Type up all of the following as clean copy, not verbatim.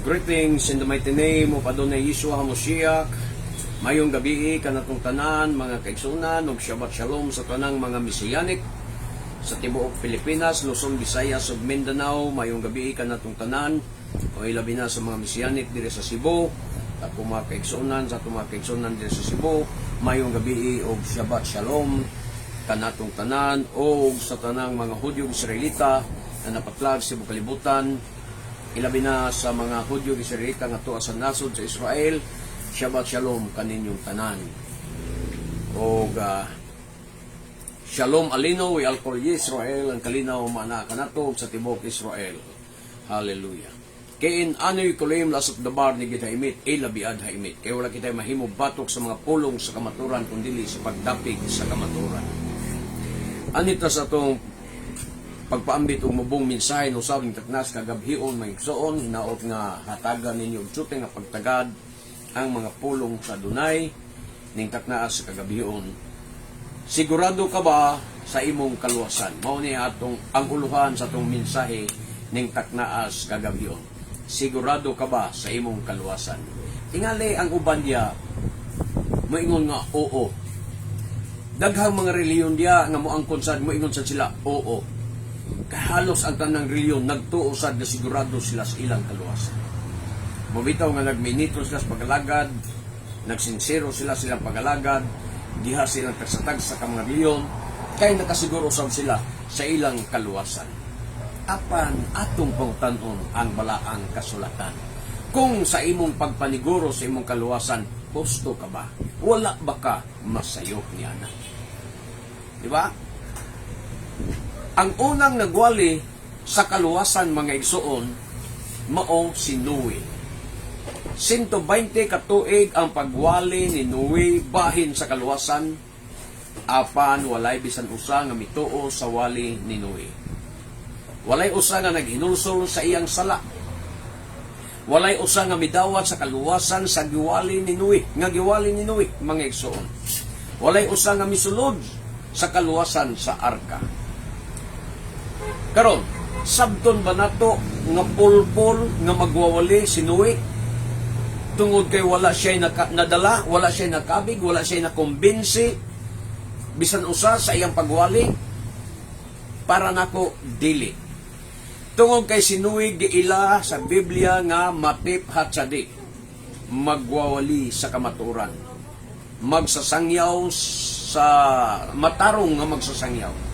Greetings in the mighty name of Adonai Yeshua HaMashiach. Mayong gabi kanatong tanan, mga kaigsunan, ug Shabbat Shalom sa tanang mga Messianic sa tibuok Pilipinas, Luzon, Visayas ug Mindanao. Mayong gabi kanatong tanan o ilabi na sa mga Messianic diri sa Cebu. Ako mga kaigsunan, sa atong mga kaigsunan diri sa Cebu, mayong gabi ug Shabbat Shalom kanatong tanan o sa tanang mga Hudyo ug Israelita na napatlag sa tibuok kalibutan, ilabi na sa mga Hudyo ug Israelita nga tuwa sa nasod sa Israel. Shabbat Shalom kaninyong tanan. Og Shalom Aleinu we al kol Israel, ang kalinaw mana kanato sa tibuok Israel. Hallelujah. Kein anu yecholim laasot davar neged haemet ela bead haemet. Kay wala kita mahimo batok sa mga pulong sa kamaturan kun dili sa pagdapig sa kamaturan. Anita sa atong pagpaambit og mubong mensahe no usab ning taknas kagabhion, mga igsoon, hinaot nga hatagan ninyo og tsuti nga pagtagad ang mga pulong sa Adonai ning taknaas sa kagabhion. Sigurado ka ba sa imong kaluwasan? Mao ni atong ang uluhan sa atong mensahe ning taknaas kagabhion. Sigurado ka ba sa imong kaluwasan? Tingali ang uban diya moingon nga oo. Daghang mga reliyon diya nga moangkon sad, moingon sad sila oo. Kahalos ang tanang reliyon nagtuo sad nga sigurado sila sa ilang kaluwasan. Mobitaw nga nagminitro sila sa pag-alagad, nagsinsero sila silang pag-alagad, diha silang tagsa-tagsa ka mga reliyon, kay nakasiguro sab sila sa ilang kaluwasan. Apan atong pangutan-on ang balaang kasulatan. Kung sa imong pagpaniguro sa imong kaluwasan, husto ka ba? Wala ba ka masayop niana? Di ba? Ang unang nagwali sa kaluwasan, mga igsoon, mao si Noe. 120 ka tuig ang pagwali ni Noe bahin sa kaluwasan, apan walay bisan usa nga mituo sa wali ni Noe. Walay usa nga naghinulsol sa iyang sala. Walay usa nga midawat sa kaluwasan sa giwali ni Noe, nga giwali ni Noe, mga igsoon. Walay usa nga misulod sa kaluwasan sa arka. Karon, sabton ba nato nga pulpol nga magwawali si Noe? Tungod kay wala siya nadala, wala siya nakabig, wala siya nakumbinsi bisan usa sa iyang pagwali? Para nako, dili. Tungod kay si Noe giila sa Biblia nga matif hatsadik, magwawali sa kamaturan, magsasangyaw sa matarong nga magsasangyaw.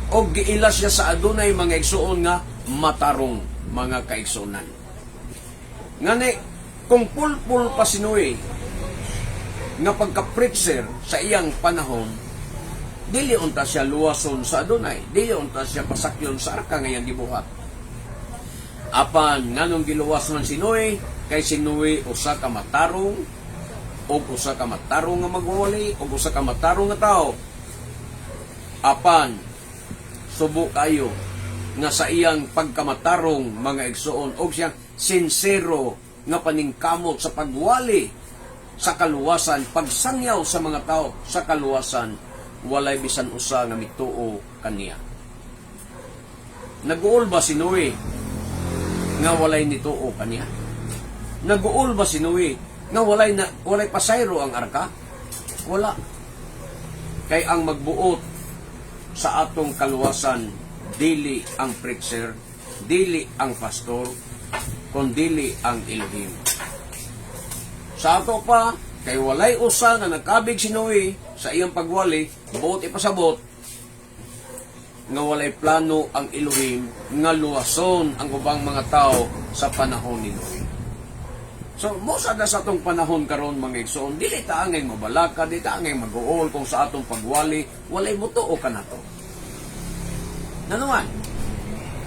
O giila siya sa Adonay, mga igsoon, nga matarong, mga kaigsuonan. Ngani, kung pulpul pa si Noe nga pagka-preacher sa iyang panahon, dili unta siya luwason sa Adonay, dili unta siya pasakyon sa arka nga iyang gibuhat. Apan nganong giluwas man si Noe? Kay si Noe usa ka matarong og usa ka matarong nga magwawali og usa ka matarong nga tao. Apan subo kayo nga sa iyang pagkamatarong, mga igsoon, og siyang sinsero nga paningkamot sa pagwali sa kaluwasan, pagsangyaw sa mga tao sa kaluwasan, walay bisan usa nga mituo kaniya. Naguol ba si Noe nga walay nituo kaniya? Naguol ba si Noe nga walay pasayro ang arka? Wala. Kay ang magbuot sa atong kaluwasan dili ang preacher, dili ang pastor, kundili ang Elohim. Sa ato pa, kay walay usa nga nagkabig si Noe sa iyang pagwali, buot ipasabot nga walay plano ang Elohim nga luwason ang ubang mga tao sa panahon ni Noe. So, mo sa sa atong panahon karon, mga igsoon, dili ta angay mabalaka, dili ta angay mag-uol kung sa atong pagwali walay mutuo kanato. Nanuman,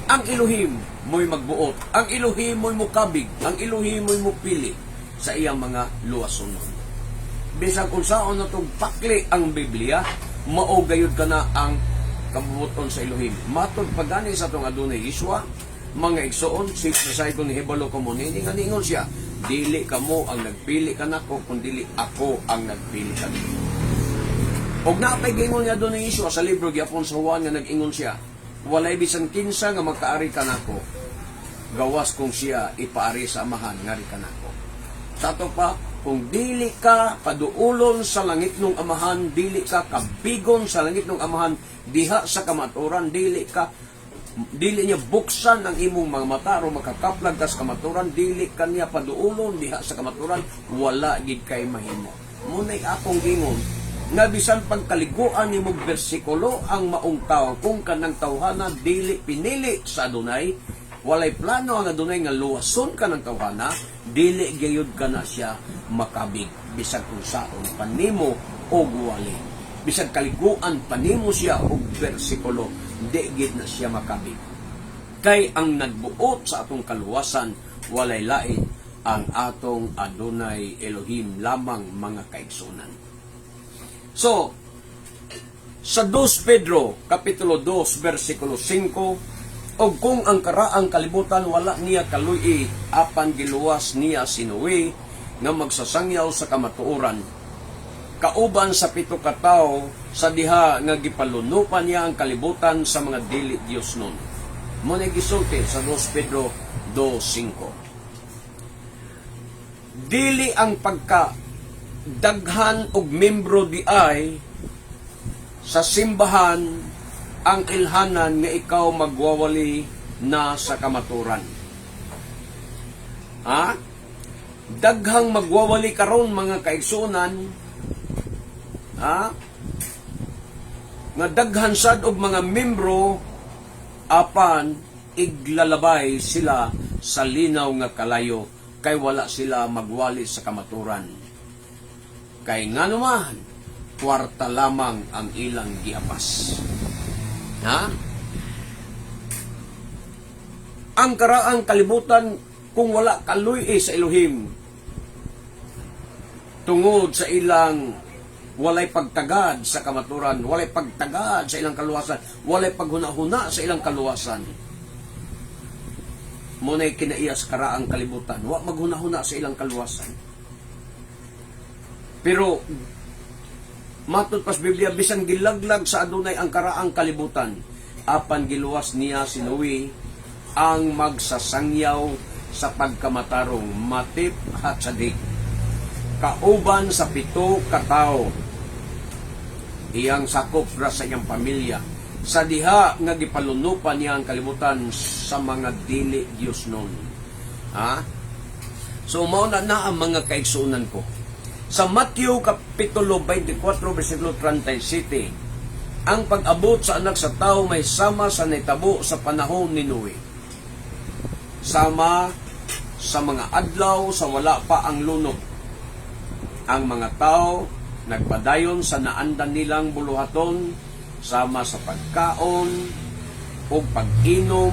ang Elohim mo'y magbuot, ang Elohim mo'y mukabig, ang Elohim mo'y mupili sa iyang mga luwasonon. Bisan kung saon na itong pakli ang Biblia, mao gayud kana ang kabubuton sa Elohim. Matod pagani sa atong Adonai Yeshua, mga igsoon, safe na say ko ni hibalo ko mo nini nga niingon siya, "Dili kamo ang nagpili kanako, kundi ako ang nagpili kanimo." Og naapay giingon niya Adonai Yeshua sa libro gyapon sa Juan nga nag-ingon siya, "Walay bisan kinsa nga magkaari kanako gawas kung siya ipaari sa Amahan ngari kanako. Sa ato pa, kung dili ka paduulon sa langit ng Amahan, dili ka kabigon sa langit ng Amahan, diha sa kamaturan, dili niya buksan ang imong mga mata aron makakaplag ka sa kamaturan, dili ka niya paduulon diha sa kamaturan, wala gid kay mahimo. Muna'y akong gingon nga bisan pagkaliguan nimo bersikulo ang maong tao, kung kanang tawhana dili pinili sa Adunay, walay plano ang Adunay nga luwason ka ng tawhana, dili gayud ka na siya makabig bisag kung saon panimo og wali, bisag kaliguan panimo siya og bersikulo, di gid na siya makabig, kay ang nagbuot sa atong kaluwasan walay lain ang atong Adonai Elohim lamang, mga kaigsunan. So, sa 2 Pedro, Kapitulo 2, versikulo 5, "Og kung ang karaang kalibutan wala niya kaluy, apan giluwas niya si Noe nga magsasangyaw sa kamatuoran, kauban sa 7 ka tawo sa diha nga gipalunupan niya ang kalibutan sa mga dili Dios nun." Mo na gisulti sa 2 Pedro 2.5. Dili ang pagka daghan og membro di ay sa simbahan ang ilhanan nga ikaw magwawali na sa kamaturan. Ha? Daghang magwawali karon, mga kaigsuonan, ha? Nga daghan sad og mga membro, apan iglalabay sila sa linaw nga kalayo kay wala sila magwali sa kamaturan. Kay nganuman, kwarta lamang ang ilang giapas. Ha? Ang karaang kalibutan, kung wala kaluy sa Elohim, tungod sa ilang walay pagtagad sa kamaturan, walay pagtagad sa ilang kaluwasan, walay paghuna-huna sa ilang kaluwasan. Muna'y kinaiya sa karaang kalibutan, wa maghuna-huna sa ilang kaluwasan. Pero matod pas Biblia, bisan gilaglag sa Adunay ang karaang kalibutan, apan giluwas niya si Noe ang magsasangyaw sa pagkamatarong, Matip Hatsadik, kauban sa 7 ka tawo, iyang sakop ra sa iyang pamilya, sa diha nga gipalunupan niya ang kalibutan sa mga dili Dios nun. Ha? So mao na na ang mga kaigsuonan ko. Sa Matthew Kapitulo 24 versikulo 37, "Ang pag-abot sa Anak sa Tao may sama sa nitabo sa panahon ni Noe. Sama sa mga adlaw sa wala pa ang lunop. Ang mga tao nagpadayon sa naandan nilang buluhaton sama sa pagkaon o pag-inom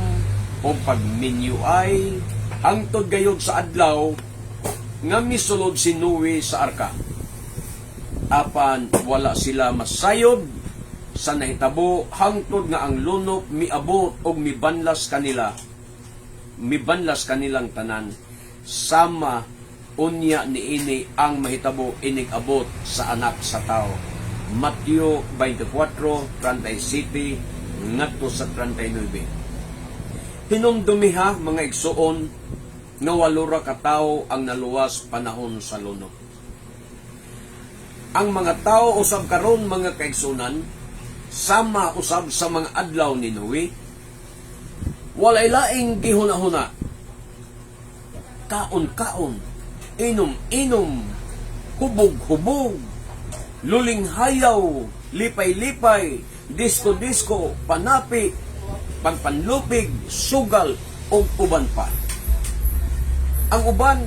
o pagminyuay hangtod gayud sa adlaw nga misulod si Noe sa arka. Apan wala sila masayod sa nahitabo hangtod nga ang lunop miabot og mibanlas kanila, mibanlas kanilang tanan. Sama unya niini ang mahitabo inig abot sa Anak sa Tao." Matthew 24:37 ngadto sa 39. Hinumdumiha, mga igsuon, nga 8 ra ka tawo ang naluwas panahon sa lunop. Ang mga tao usab karon, mga kaigsunan, sama usab sa mga adlaw ni Noe, walay laing gihuna-huna. Kaon-kaon, inom-inom, hubog-hubog, luling hayaw, lipay-lipay, disko-disko, panapi, pagpanlupig, sugal, ug uban pa. Ang uban,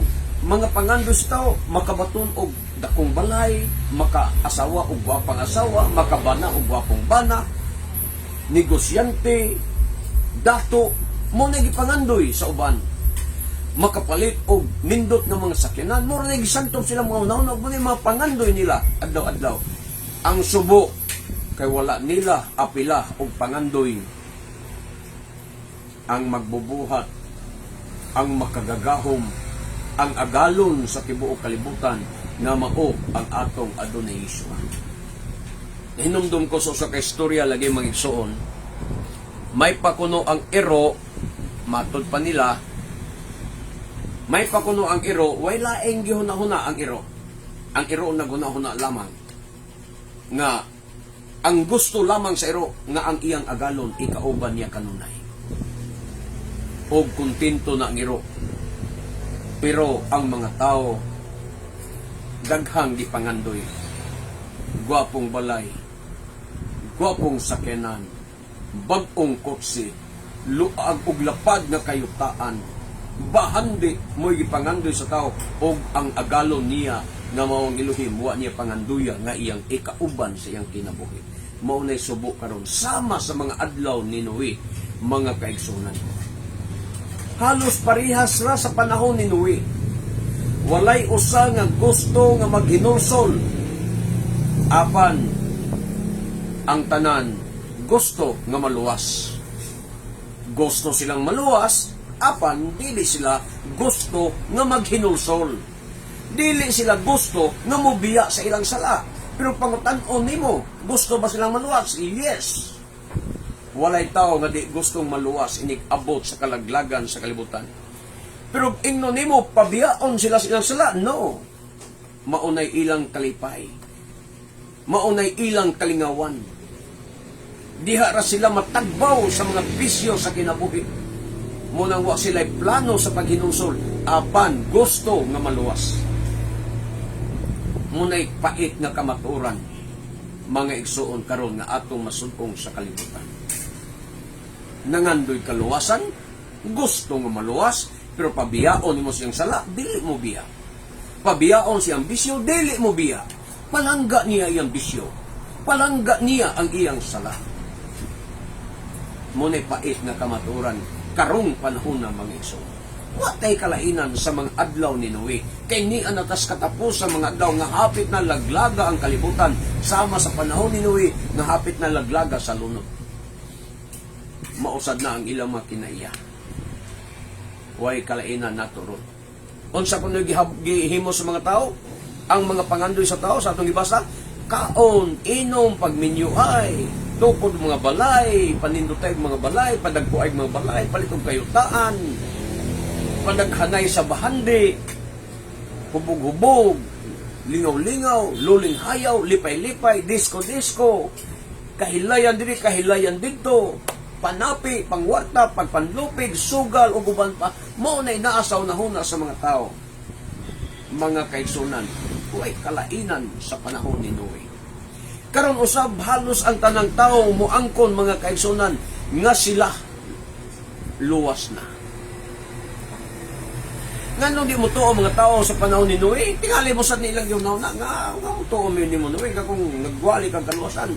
mga pangandoy sa tao, makabaton og dakong balay, makaasawa og gwapang asawa, makabana og gwapong bana, negosyante, dato, mo na gipangandoy sa uban. Makapalit og nindot nga mga sakyanan, mo na gisantom sila mga una-una, mo na mga pangandoy nila adlaw-adlaw. Ang subo kay wala nila apila og pangandoy ang magbubuhat, ang makagagahom, ang agalon sa tibuok kalibutan nga mao ang atong Adonai Yeshua. Hinumdum ko sa usa ka istorya lagi, mga igsoon, may pakuno ang iro, matod pa nila, May pakuno ang iro, way laing gihuna-huna ang iro. Ang iro naghuna-huna lamang nga ang gusto lamang sa iro nga ang iyang agalon ikauban niya kanunay. Og kontento na ang iro. Pero ang mga tao daghang gipangandoy. Gwapong balay, gwapong sakyanan, bag-ong kotse, luag ug lapad nga kayutaan, bahandi mo'y gipangandoy sa tao, og ang agalon niya nga mao ang Elohim, wa niya panganduya nga iyang ikauban sa iyang kinabuhi. Mao nay subo karon sama sa mga adlaw ni Noe, mga kaigsunan ko. Halos parihas ra sa panahon ni Noe. Walay usa nga gusto nga maghinulsol. Apan ang tanan gusto nga maluwas. Gusto silang maluwas, apan dili sila gusto nga maghinulsol. Dili sila gusto nga mobiya sa ilang sala. Pero pangutan-on nimo, gusto ba silang maluwas? Yes. Walay tao nga di gustong maluwas inig abot sa kalaglagan sa kalibutan. Pero ingno nimo, pabiyaon sila sa ilang sala? No. Maunay ilang kalipay. Maunay ilang kalingawan. Diha ra sila matagbaw sa mga bisyo sa kinabuhi. Munang wa sila plano sa paghinulsol, apan gusto nga maluwas. Munay pait nga kamaturan, mga igsuon, karon nga atong masudong sa kalibutan. Nangandoy kaluwasan, gusto nga maluwas, pero pabiyaon nimo siyang sala, dili mo biya. Pabiyaon siyang bisyo, dili mo biya. Palangga niya iyang bisyo. Palangga niya ang iyang sala. Muna'y pait nga kamaturan karong panahon na, mga igsoon. Wa tay kalainan sa mga adlaw ni Noe. Kay nia na tas katapos sa mga adlaw nga hapit na laglaga ang kalibutan, sama sa panahon ni Noe nga hapit na laglaga sa lunod. Mausad na ang ilang mga kinaiya. Way kalainan nato ron. Unsa kuno gihimo sa mga tao? Ang mga pangandoy sa tao sa atong gibasa, kaon, inom, pagminyuay, tukod mga balay, panindotay mga balay, padagkuay mga balay, palitong kayutaan, padaghanay sa bahandi, hubog-hubog, lingaw-lingaw, luling hayaw, lipay-lipay, disco-disco, kahilayan diri, kahilayan didto, panapi, pangwarta, pagpanlupig, sugal, ug uban pa, mao na naa sa hunahuna sa mga tao. Mga kaigsunan, way kalainan sa panahon ni Noe. Karon usab halos ang tanang tao moangkon, mga kaigsunan, nga sila luwas na. Nganong di mo tuo mga tao sa panahon ni Noe, tingali mo sa nilang yung nauna, nga mo tuo mo ni mo Noe, nga kung nagwali kang kaluwasan,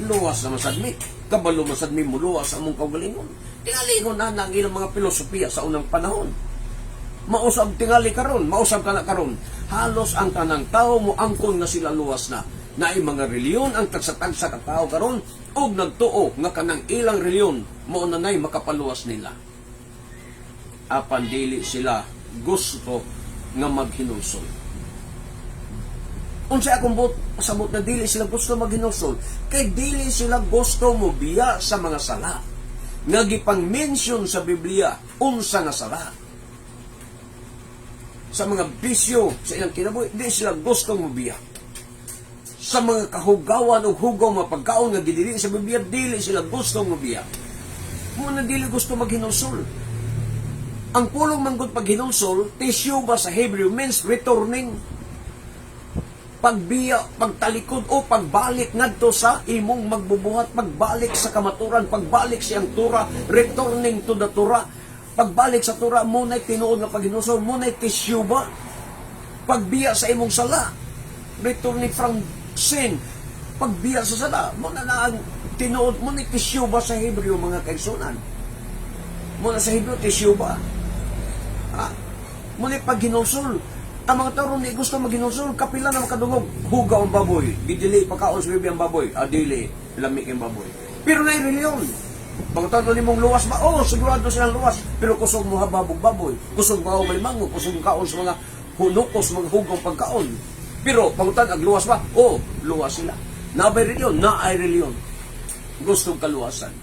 luwas na masad mi. Kabalo masad mi muluwas sa among kaugalingon. Tingali ko na ang ilang mga filosofiya sa unang panahon. Mausab tingali karon, mausab ka na karon. Halos ang tanang tao mo angkon nga sila luwas na. Naay mga reliyon ang tagsa-tagsa ka tao karon og nagtuo nga kanang ilang reliyon mao na nay makapaluwas nila. Apan dili sila gusto nga maghinulsol. Unsa akong buot pasabot na dili sila gusto maghinulsol? Kay dili sila gusto mo biya sa mga sala nga gipang-mention sa Biblia unsa nga sala. Sa mga bisyo sa ilang kinabuhi, di sila gusto mo biya. Sa mga kahugawan o hugaw mga pagkaon nga gidili sa Biblia, dili sila gusto mo biya. Mo na dili gusto maghinulsol. Ang pulong manggod paghinulsol, teshuba sa Hebrew, means returning. Pagbiya, pagtalikod o pagbalik ngadto sa imong magbubuhat, pagbalik sa kamaturan, pagbalik siyang Torah, returning to the Torah. Pagbalik sa Torah, mo na'y tinuod nga paghinulsol, mo na'y teshuba. Pagbiya sa imong sala, returning from sin. Pagbiya sa sala, mo na na ang tinuod, mo na'y teshuba sa Hebreo, mga kaigsunan. Mo na sa Hebreo, teshuba. Ha? Muna paghinulsol. Ang mga tao ron di gusto maghinulsol, kapila na makadungog, hugaw ang baboy. Gidili pagkaon sa bibi ang baboy. Ah, dili, lami ang baboy. Pero na reliyon. Pagkatao nimong luwas ba? Oh, sigurado silang luwas. Pero kusog mo hababog baboy. Kusog mo malimango. Kusog kaon sa mga hunukos, mga hugaw pagkaon. Pero pangutan ang luwas ba? Oh, luwas sila. Naabay reliyon? Naay reliyon. Gustong kaluwasan.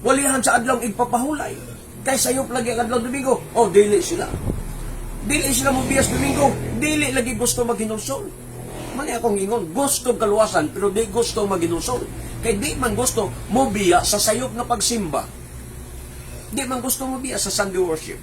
Walihan sa adlong igpapahulay. Kay sayop lagi ang adlaw Domingo. Oh, dili sila. Dili sila mo biya sa Domingo. Dili lagi gusto maghinulsol. Mani akong ingon, gusto kaluwasan pero di gusto maghinulsol. Kay di man gusto mo biya sa sayop nga pagsimba. Di man gusto mo biya sa Sunday worship.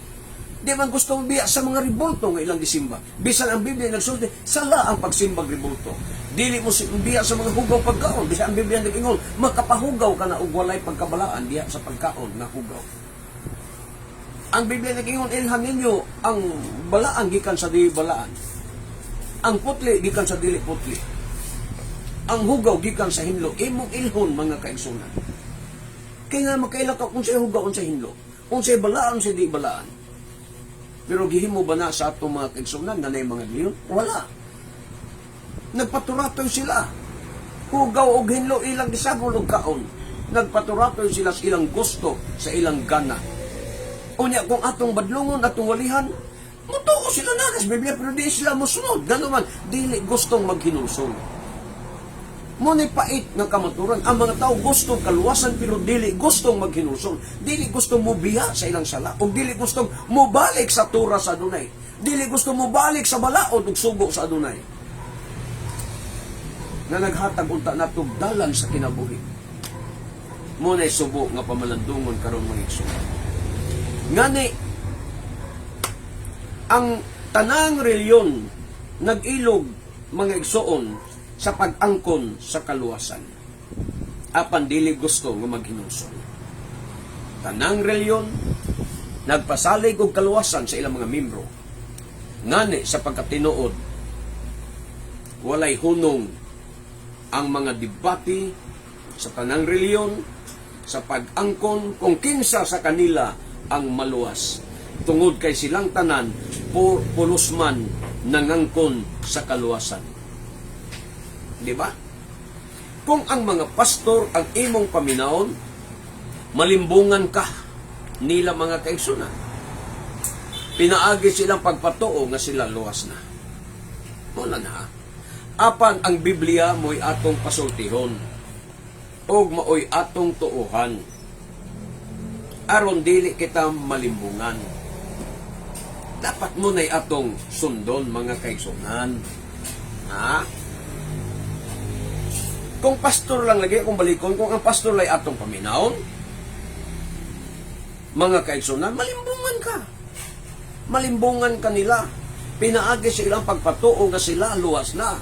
Di man gusto mo biya sa mga ribulto nga ilang gisimba. Bisan ang Biblia nagsulti, sala ang pagsimbag ribulto. Dili mo biya sa mga hugaw pagkaon. Bisan ang Biblia nag-ingon, makapahugaw ka na og walay pagkabalaan diha sa pagkaon nga hugaw. Ang Biblia nag-ingon, ilhan ninyo ang balaan gikan sa di balaan. Ang putli gikan sa dili putli. Ang hugaw gikan sa hinlo, imong ilhon, mga kaigsunan. Kaya nga makaila ka kung sa hugaw, unsay hinlo, unsay balaan sa di balaan. Pero gihimo ba na sa atong mga kaigsunan na nay mga leon? Wala. Nagpaturatoy sila. Hugaw og hinlo ilang gisagol og kaon. Nagpaturatoy sila sa ilang gusto, sa ilang gana. Unya kung atong badlungon, atong walihan, mutuo sila na sa Biblia pero di sila mosunod. Gano man, dili gustong maghinulsol. Mo ni pait nga kamaturan. Ang mga tao gusto kaluwasan pero dili gustong maghinulsol. Dili gusto mobiya sa ilang sala o dili gustong mobalik sa tura sa Adunay. Dili gusto mobalik sa balaod ug sugo sa Adunay. Nga naghatag unta natog dalan sa kinabuhi. Mo na subo nga pamalandungon karon, mga igsoon. Ngani ang tanang reliyon nag-ilog, mga igsoon, sa pag-angkon sa kaluwasan. Apan dili gusto nga maghinulsol. Tanang reliyon nagpasalig og kaluwasan sa ilang mga membro. Ngani sa pagkatinuod, walay hunong ang mga debate sa tanang reliyon sa pag-angkon kung kinsa sa kanila ang maluwas. Tungod kay silang tanan pulos man nangangkon sa kaluwasan. Di ba? Kung ang mga pastor ang imong paminawon, malimbungan ka nila, mga kaigsunan. Pinaagi silang pagpatuo nga sila luwas na. Wala na. Apan ang Biblia mo'y atong pasultihon ug maoy atong tuuhan aron dili kita malimbungan. Dapat mo na'y atong sundon, mga kaigsunan. Ha? Kung pastor lang lagi, kung balikon, kung ang pastor lay atong paminawon, mga kaigsunan, malimbungan ka. Malimbungan ka nila. Pinaagi sa ilang pagpatuo nga sila luwas na.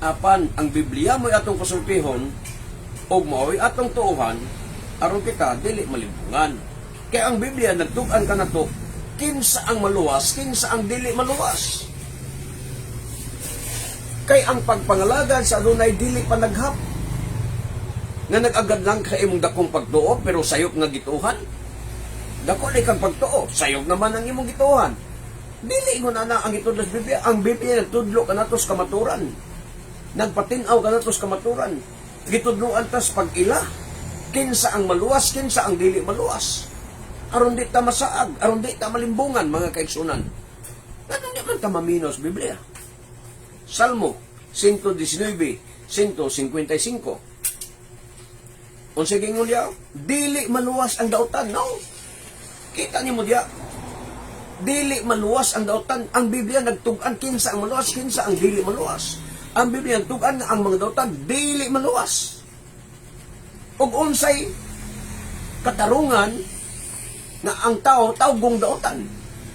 Apan ang Biblia mo'y atong pasultihon ug mao'y atong tuuhan aron kita dili malimbungan. Kaya ang Biblia nagtug-an ka nato kinsa ang maluwas, kinsa ang dili maluwas. Kay ang pagpangalagad sa Adunay dili panaghap. Nga nag-agad lang ka imong dakong pagtuo pero sayop nga gituhan. Dako ni kang pagtuo, sayop naman ang imong gituhan. Dili ingon ana ang gitudlo sa Biblia. Ang Biblia nagtudlo kanato sa kamaturan. Nagpatin-aw kanato sa kamaturan. Gitudloan tas pag-ila. Kinsa ang maluwas, kinsa ang dili maluwas. Aron di ta masaag, aron di ta malimbungan, mga kaigsunan. Nganong di man ta maminaw sa Biblia? Salmo 119, 155. Unsa gingon diya? Dili maluwas ang dautan, no? Kita nimo diya. Dili maluwas ang dautan. Ang Biblia nagtug-an kinsa ang maluwas, kinsa ang dili maluwas. Ang Biblia nagtug-an nga ang mga dautan dili maluwas. Ug unsay katarungan nga ang tao tawgong dautan?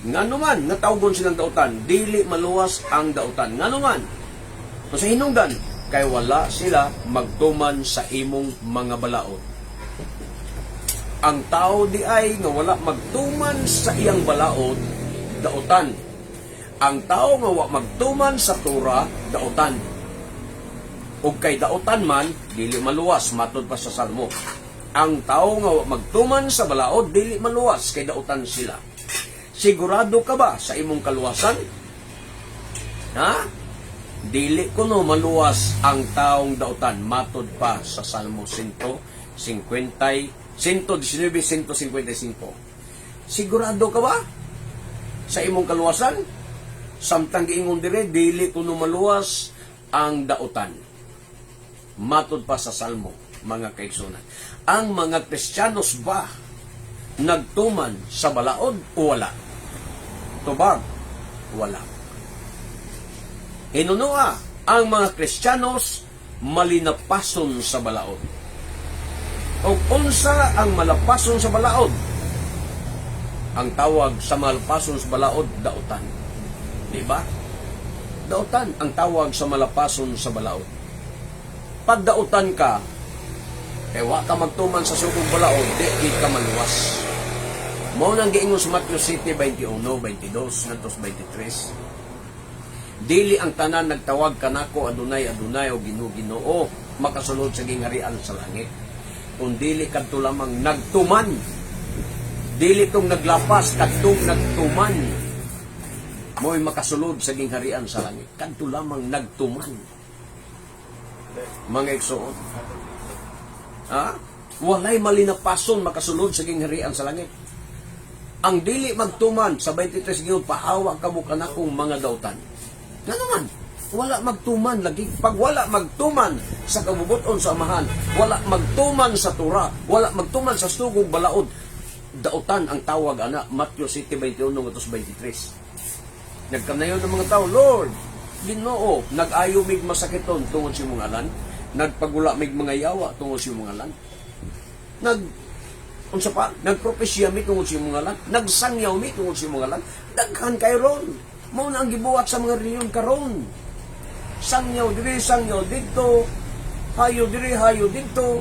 Ngano man nga tawgon silang dautan, dili maluwas ang dautan. Ngano man? Sa hinungdan, kay wala sila magtuman sa imong mga balaod. Ang tao di ay nga wala magtuman sa iyang balaod, dautan. Ang tao nga wa magtuman sa Tura, dautan. Ug kay dautan man, dili maluwas matod pa sa Salmo. Ang tao nga wa magtuman sa balaod, dili maluwas kay dautan sila. Sigurado ka ba sa imong kaluwasan? Ha? Dili kuno maluwas ang taong dautan matod pa sa Salmo 150, 119, 155. Sigurado ka ba sa imong kaluwasan? Samtang giingon dire, dili kuno maluwas ang dautan. Matod pa sa Salmo, mga kaigsunan. Ang mga Kristiyanos ba Nagtuman sa balaod o wala? Tubag, wala. Hinunoa, ang mga Kristiyanos malinapason sa balaod. O unsa ang malapason sa balaod? Ang tawag sa malapason sa balaod, dautan. Di ba? Dautan ang tawag sa malapason sa balaod. Pag dautan ka, kay wa ka magtuman sa sugong balaod, di gid ka maluwas. Mao nang giingon sa Matthew 7:21, 22, ngadto 23. Dili ang tanan nagtawag kanako "Adunay, Adunay" o "Ginoo, Ginoo" makasulod sa gingharian sa langit. Kung dili kadto lamang nagtuman. Dili tong naglapas, kadtong nagtuman. Mo'y makasulod sa gingharian sa langit. Kadto lamang nagtuman. Mga igsoon. Ha? Walay malinapason makasulod sa gingharian sa langit. Ang dili magtuman sa 23 giyon, "Pahawa kamo kanakong mga dautan." Nga naman, wala magtuman lagi. Pag wala magtuman sa kabubuton sa Amahan, wala magtuman sa Tura, wala magtuman sa sugong balaod, dautan ang tawag ana. Matthew 7:21 ngadto 23. Nagkanayon ng mga tao, "Lord, Ginoo, nag-ayo mig masakiton tungod sa imong ngalan, nagpagula mig mga yawa tungod sa imong ngalan. Nag unsa pa, nagpropesya mi tungod sa imong ngalan, nagsangyaw mi tungod sa imong ngalan." Daghan kay ron. Mao na ang gibuhat sa mga relihiyon karon. Sangyaw diri, sangyaw didto, hayo diri, hayo didto,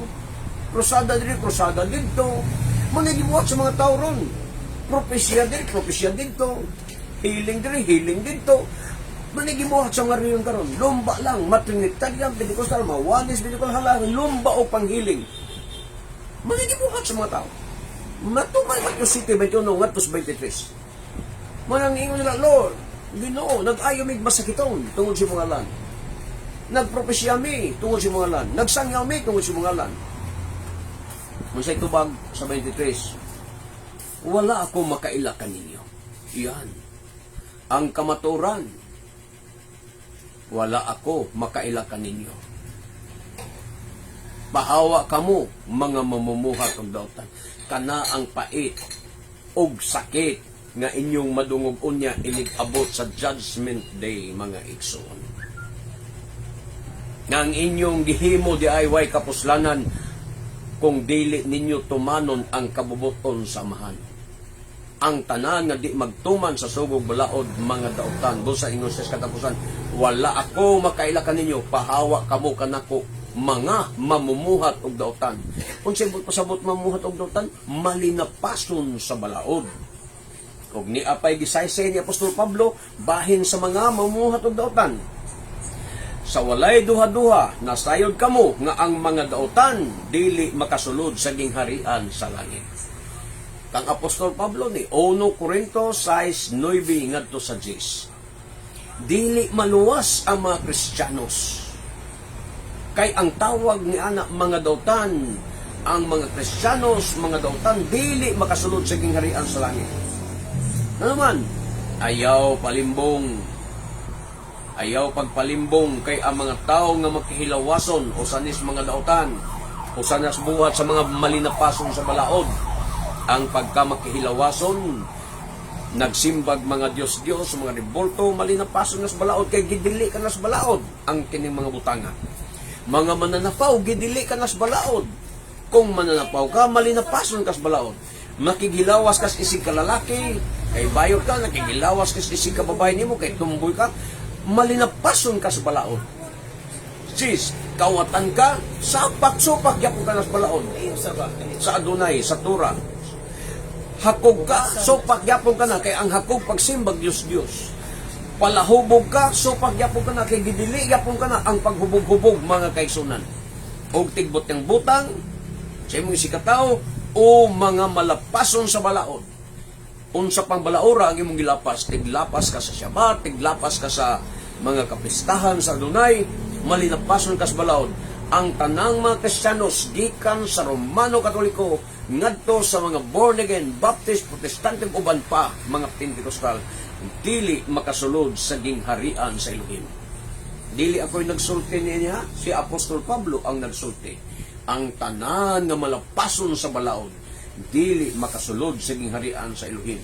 krusada diri, krusada didto. Mga gibuhat sa mga tao ron. Propesya diri, propesya didto. Healing diri, healing didto. Mga gibuhat sa mga relihiyon karon. Lumba lang, ma-Trinitarian, Pentecostal, ma-Oneness, Pentecostal, hala, lumba o panghealing. Mga gibuhat sa mga tao. Matuman Matthew 7:21 ngadto 23. Manang ingon nila, "Lord, Ginoo, nag-ayo mig masakiton tungod sa imong ngalan. Nagpropesya mi tungod sa imong ngalan. Nagsangyaw mi tungod sa imong ngalan." Unsay tubag sa 23? "Wala ako makaila kaninyo." Yan. Ang kamaturan. "Wala ako makaila kaninyo. Pahawa kamo, mga mamumuhat og dautan." Kana ang pait og sakit nga inyong madungog unya inig abot sa Judgment Day, mga igsoon. Nga ang inyong gihimo diay way kapuslanan kung dili ninyo tumanon ang kabubuton sa Amahan. Ang tanan nga di magtuman sa sugong balaod, mga dautan. Busa ingon sa katapusan, "Wala ako makaila kaninyo, pahawa kamo kanako, mga mamumuhat og dautan." Unsay pasabot mamumuhat og dautan? Malinapason sa balaod. Og ni apay gisaysay ni Apostol Pablo bahin sa mga mamumuhat og dautan. "Sa walay duha-duha, nasayod kamo nga ang mga dautan dili makasulod sa gingharian sa langit." Kang Apostol Pablo ni 1 Corinto 6:9 ngadto sa 10. Dili maluwas ang mga Kristiyanos. Kay ang tawag ni ana mga dautan, ang mga Kristiyanos, mga dautan, dili makasulod sa gingharian sa langit. Ano naman? Ayaw palimbong. Ayaw pagpalimbong kay ang mga tao nga makihilawason o sanis mga dautan o sanas buhat sa mga malinapason sa balaod. Ang pagka makihilawason, nagsimbag mga Diyos-Diyos, mga rebolto, malinapason nas balaod kay gidili ka nas balaod ang kining mga butanga. Mga mananapaw, gidili ka nas balaod. Kung mananapaw ka, malinapason kas balaod. Makigilawas kas isig ka lalaki, kay bayot ka, nakigilawas kas isig ka babae nimo, kay tumboy ka, malinapason ka sa balaod. Sis, kawatan ka, sapak-supak yapon ka nas balaod. Sa ba? Sa Adunay, sa Tura. Hakog ka, supak yapon ka na, kay ang hakog pagsimbag Diyos Diyos. Palahubog ka, supak yapon ka na, kay gidili yapon ka na ang paghubog-hubog, mga kaigsunan. Og tigbot ng butang, sa imong isigkatawo, o mga malapason sa balaod. Unsa pang balaora ang imong gilapas? Tiglapas ka sa Shabbat, tiglapas ka sa mga kapistahan sa Adunay, malinapason ka sa balaod. Ang tanang mga Kristiyanos gikan sa Romano Katoliko ngadto sa mga born again, Baptist, Protestante ug uban pa mga Pentecostal, dili makasulod sa gingharian sa Elohim. Dili ako'y nagsulti niya, si Apostol Pablo ang nagsulti. Ang tanan nga malapason sa balaod, dili makasulod sa gingharian sa Elohim.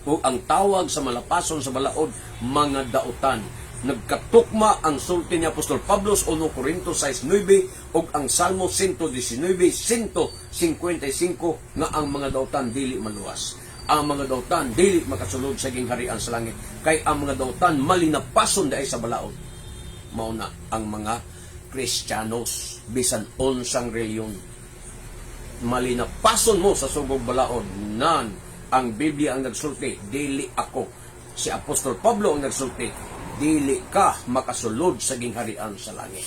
O ang tawag sa malapason sa balaod, mga dautan. Nagkatukma ang sulti ni Apostol Pablo sa 1 Corinto 6:9 ug ang Salmo 119, 155 nga ang mga dautan dili maluwas. Ang mga dautan dili makasulod sa gingharian sa langit kay ang mga dautan malinapason diay sa balaod. Mao na ang mga Kristiyanos, bisan unsang reliyon, malinapason mo sa sugog balaod. Nan ang Biblia ang nagsulti, dili ako. Si Apostol Pablo ang nagsulti, dili ka makasulod sa gingharian sa langit.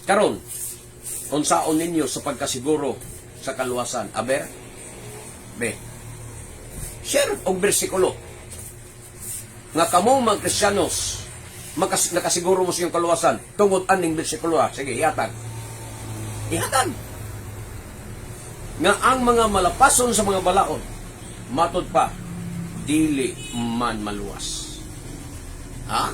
Karon, unsaon ninyo sa pagkasiguro sa kaluwasan? Aber be, share og bersikulo nga kamo mga Kristiyanos nakasiguro mo sa iyong kaluwasan tungod aning bersikulo, ha. Sige, ihatag, ihatag nga ang mga malapason sa mga balaod, matod pa, dili man maluwas. Ha?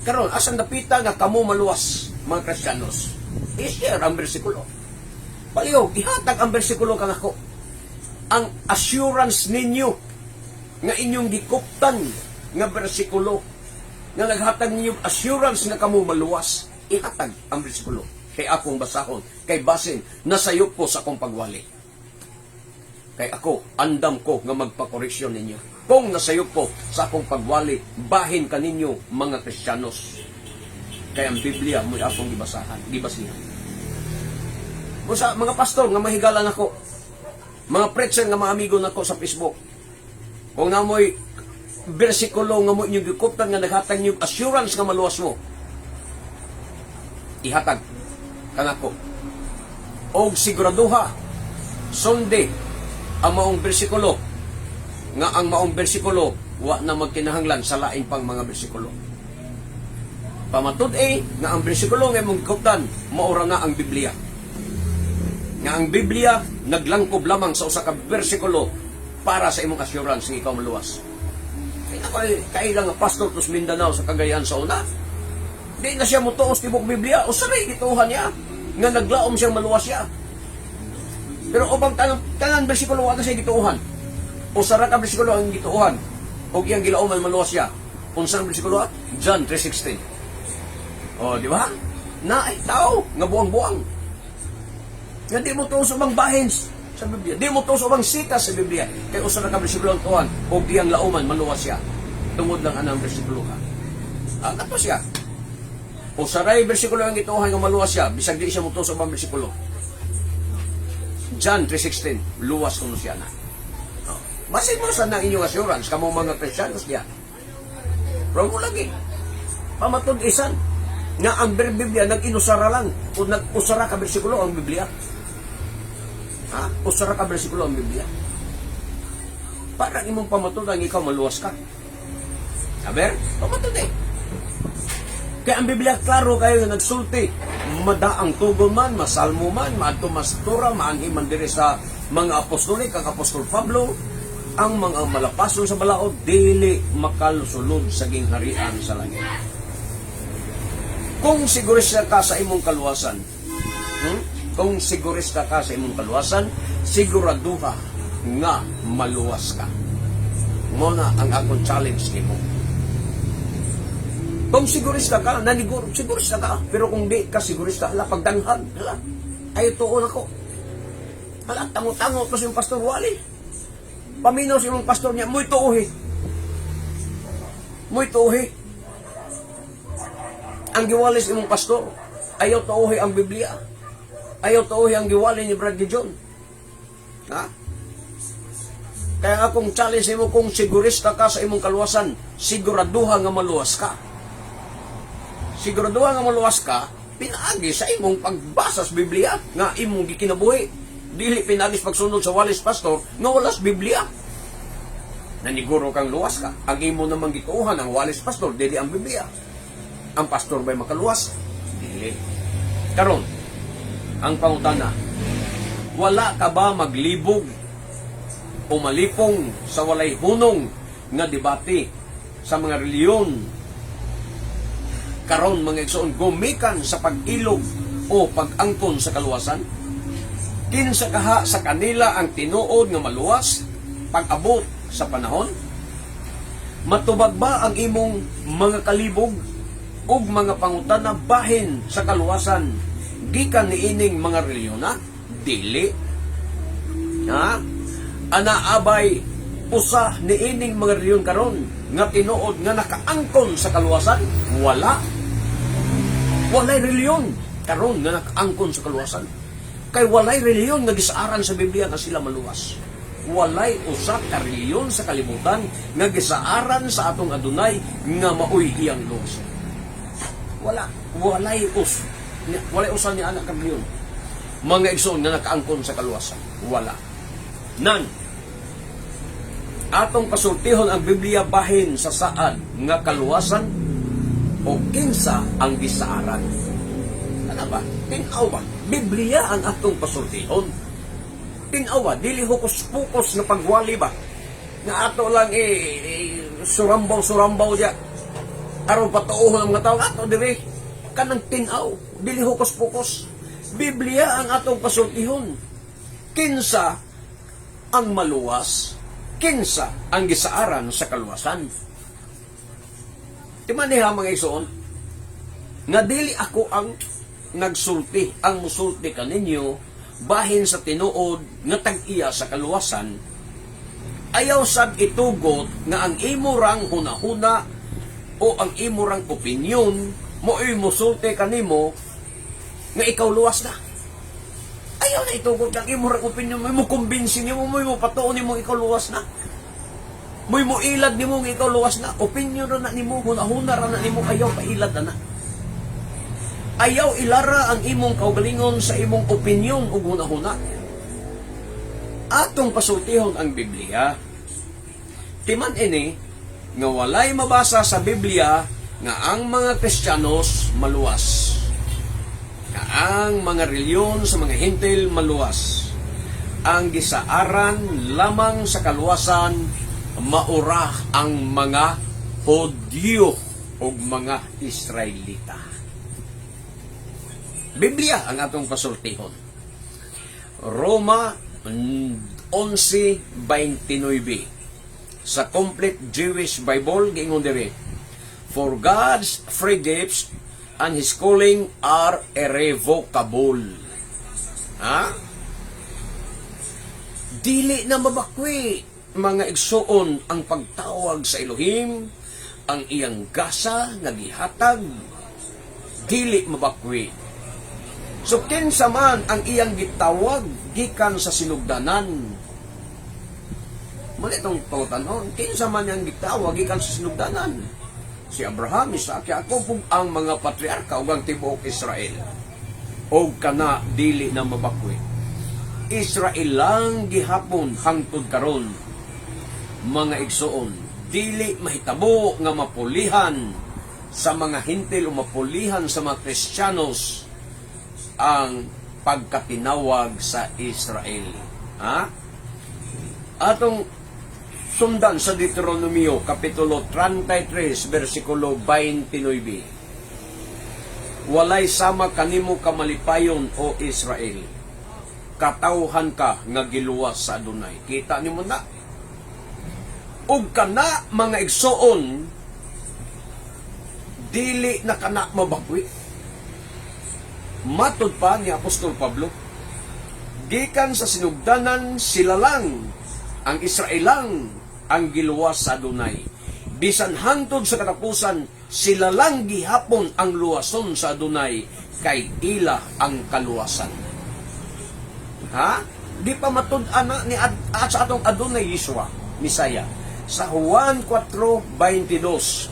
Karon, asan dapita nga kamo maluwas, mga Kristiyanos? I-share ang bersikulo. Palihog, ihatag ang bersikulo kanako. Ang assurance ninyo nga inyong gikuptan nga bersikulo nga naghatag ninyo assurance nga kamo maluwas, ihatag ang bersikulo kay akong basahon, kay basin nasayop ko sa akong pagwali. Kay ako, andam ko nga magpakoreksyon ninyo. Kung nasayop ko sa akong pagwali, bahin kaninyo, mga Kristiyanos. Kay ang Biblia mo'y akong gibasahan, gibasihan. Busa mga pastor nga mahigalan ako, mga preacher nga mga amigo nako sa Facebook, kung namoy bersikulo nga mo inyong gikuptan nga naghatag niyo assurance nga maluwas mo, ihatag kanako. Og siguraduha, sundi ang maong bersikulo nga ang maong bersikulo wa na magkinahanglan sa lain pang mga bersikulo. Pamatud-e nga ang bersikulo nga imong gikuptan maura na ang Biblia. Nga ang Biblia naglangkob lamang sa usa ka bersikulo para sa imong assurance nga ikaw maluwas. Kay nako, kailang nga pastor tos Mindanao sa Cagayan sa una. Di na siya motuos tibok Biblia, usa ray gituohan niya nga naglaom siyang maluwas siya. Pero ubang tanan tanan bersikulo, wa na siya gituohan. Usa ra ka bersikulo ang gituohan ug iyang gilauman maluwas siya. Unsang bersikulo? John 3:16. Oh, di ba? Na ay tao nga buang-buang. Nga di mo tuo sa ubang bahin sa Biblia. Di mo tuo sa ubang sita sa Biblia. Kay usa ra ka bersikulo ang tuohan ug iyang lauman maluwas siya. Tungod lang anang bersikulo ka. Ah, kato siya. Usa ray bersikulo ang gituohan nga maluwas siya, bisag di siya motuo sa ubang bersikulo. John 3:16, luwas kuno siya na. Oh. Basin mo sa nang inyong assurance, kamo mga Kristiyanos diya. Pero mo lagi. Pamatud isan nga ang Biblia nag-inusara lang o nag-usara ka bersikulo ang Biblia. Ha? Usara ka bersikulo ang Biblia. Para imong pamatudan ikaw maluwas ka. Aber, pamatud eh. Kaya ang Biblia klaro kayo nga nagsulti. Madaang tugon man, masalmo man, maadto mastura, maanhi man diri sa mga apostolik, ang Apostol Pablo, ang mga malapason sa balaod, dili makasulod sa gingharian sa langit. Kung sigurista ka sa imong kaluwasan, Kung sigurista ka sa imong kaluwasan, siguraduha nga maluwas ka. Mo na ang akong challenge nimo. Kung sigurista ka, naniguro, sigurista ka. Pero kung di ka sigurista, hala, pagdanghag, hala, ay tuon ako. Hala, tango-tango to si Pastor Wally. Paminaw si imong pastor niya, mo'y tuohi. Mo'y tuohi. Ang giwali sa imong pastor, ayaw tuohi ang Biblia. Ayaw tuohi ang giwali ni Brad Gideon. Ha? Kaya akong challenge mo, kung sigurista ka sa imong kaluwasan, siguraduha nga maluwas ka. Siguraduha nga maluwas ka, pinaagi sa imong pagbasa sa Biblia nga imong gikinabuhi. Dili pinaagi sa pagsunod sa walis pastor nga wala sa Biblia. Naniguro kang luwas ka. Ang imo namang gituohan ang walis pastor, dili ang Biblia. Ang pastor ba'y makaluwas? Dili. Karon, ang pangutana, wala ka ba maglibog o malipong sa walay hunong nga debate sa mga reliyon karon, mga igsoon, gumikan sa pag-ilog o pag-angkon sa kaluwasan? Kinsa kaha sa kanila ang tinuod nga maluwas pag-abot sa panahon? Matubag ba ang imong mga kalibog ug mga pangutana bahin sa kaluwasan gikan niining mga relihiyon na? Dili. Ha? Ana abay usa niining mga relihiyon karon nga tinuod nga nakaangkon sa kaluwasan? Wala. Walay relihiyon karon nga nakaangkon sa kaluwasan. Kay walay relihiyon nga gisaaran sa Biblia nga sila maluwas. Walay usa ka relihiyon sa kalibutan nga gisaaran sa atong Adunay nga maoy iyang luwas. Wala. Walay usa ni anak ka relihiyon, mga igsoon, nga nakaangkon sa kaluwasan. Wala. Nan. Atong pasultihon ang Biblia bahin sa saad nga kaluwasan o kinsa ang gisaaran. Ano ba? Tinaw ba? Biblia ang atong pasultihon. Tinaw ba? Dili hocus-pocus nga pagwali ba? Nga ato lang eh, surambaw-surambaw diya. Aron patuohon ang mga tao ato diri kanang tinaw, dili hocus-pocus. Biblia ang atong pasultihon. Kinsa ang maluwas, kinsa ang gisaaran sa kaluwasan. Timaniha, mga igsoon, nga dili ako ang nagsulti, ang musulti kaninyo bahin sa tinuod nga tag-iya sa kaluwasan. Ayaw sad itugot nga ang imo rang hunahuna o ang imo rang opinyon mo'y musulti kanimo nga ikaw luwas na. Ayaw na itugot ang imo rang opinyon mo, mo kumbinsi nimo, mo patuon nimo ikaw luwas na. Mo'y mo ilad nimo nga ikaw luwas na. Opinyon ra na nimo, hunahuna ra na nimo, ayaw pailad na na. Ayaw ilara ang imong kaugalingon sa imong opinyon ug hunahuna. Atong pasultihon ang Biblia. Timan ini nga walay mabasa sa Biblia nga ang mga Kristiyanos maluwas. Nga ang mga reliyon sa mga Hentil maluwas. Ang gisaaran lamang sa kaluwasan maura ang mga Hodyo o mga Israelita. Biblia ang atong pasultihon. Roma 11:29. Sa Complete Jewish Bible, giingon diri, "For God's free gifts and His calling are irrevocable." Ha? Dili na mabakwi, mga igsuon, ang pagtawag sa Elohim, ang iyang gasa nga gihatag, dili mabakwi. So kinsa man ang iyang gitawag gikan sa sinugdanan? Mali itong pangutanon, kinsa man ang gitawag gikan sa sinugdanan? Si Abraham, Isaac, Jacob ug ang mga patriarka ug ang tibuok Israel. Og kana dili na mabakwi. Israel lang gihapon hangtod karon. Mga igsuon, dili mahitabo nga mapulihan sa mga Hentil o mapulihan sa mga Kristiyanos ang pagkatinawag sa Israel. Ha? Atong sundan sa Deuteronomio Kapitulo 33 versikulo 29. "Walay sama kanimo kamalipayon, o Israel. Katawhan ka nga giluwas sa Adunay." Kita nimo na. Ug kana, mga igsuon, dili na kana mabakwi. Matod pa ni Apostol Pablo, gikan sa sinugdanan sila lang, ang Israel lang, ang giluwas sa Adunay. Bisan hangtod sa katapusan, sila lang gihapon ang luwason sa Adunay, kay ila ang kaluwasan. Ha? Di pa matud-an na ni at sa atong Adunay Yeshua, Misaya. Sa Juan 4:22,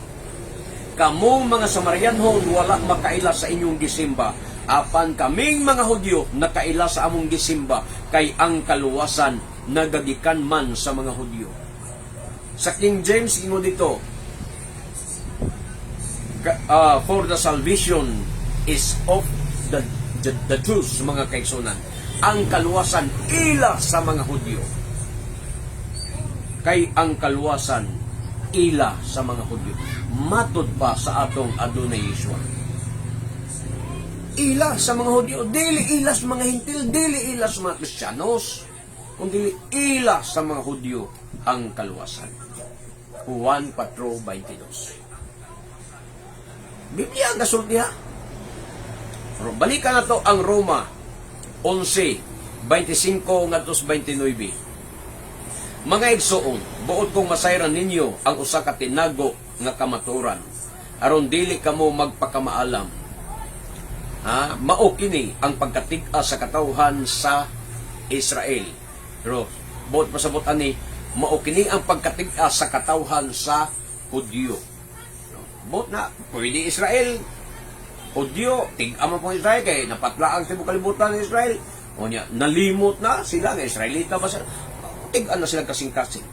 "Kamong mga Samarianhon wala makaila sa inyong gisimba. Apan kaming mga Hudyo nakaila sa among gisimba kay ang kaluwasan nagagikan man sa mga Hudyo." Sa King James, ingon dito, "For the salvation is of the Jews," mga kaigsunan. Ang kaluwasan ila sa mga Hudyo. Kay ang kaluwasan ila sa mga Hudyo. Matod pa sa atong Adunay Yeshua. Ila sa mga Hudyo, dili ila sa mga Hintil, dili ila sa mga Kristiyanos, kundi ila sa mga Hudyo ang kaluwasan. Juan 4:22. Biblia ang gasulti, ha. Pero balikan na to ang Roma 11:25 ngadto 29. Mga igsoon, buot kong masayran ninyo ang usa ka tinago nga kamatuoran aron dili kamo magpakamaalam. Ha? Mao kini ang pagkatig-a sa katawhan sa Israel. Pero buot pasabot ani, mao kini ang pagkatig-a sa katawhan sa Hudyo. Buot na pwede Israel, Hudyo, tig-a man pong Israel kay napatla ang tibuok kalibutan ng Israel. O niya, nalimot na sila nga Israelita ba sila? Tig-a na sila kasing-kasing.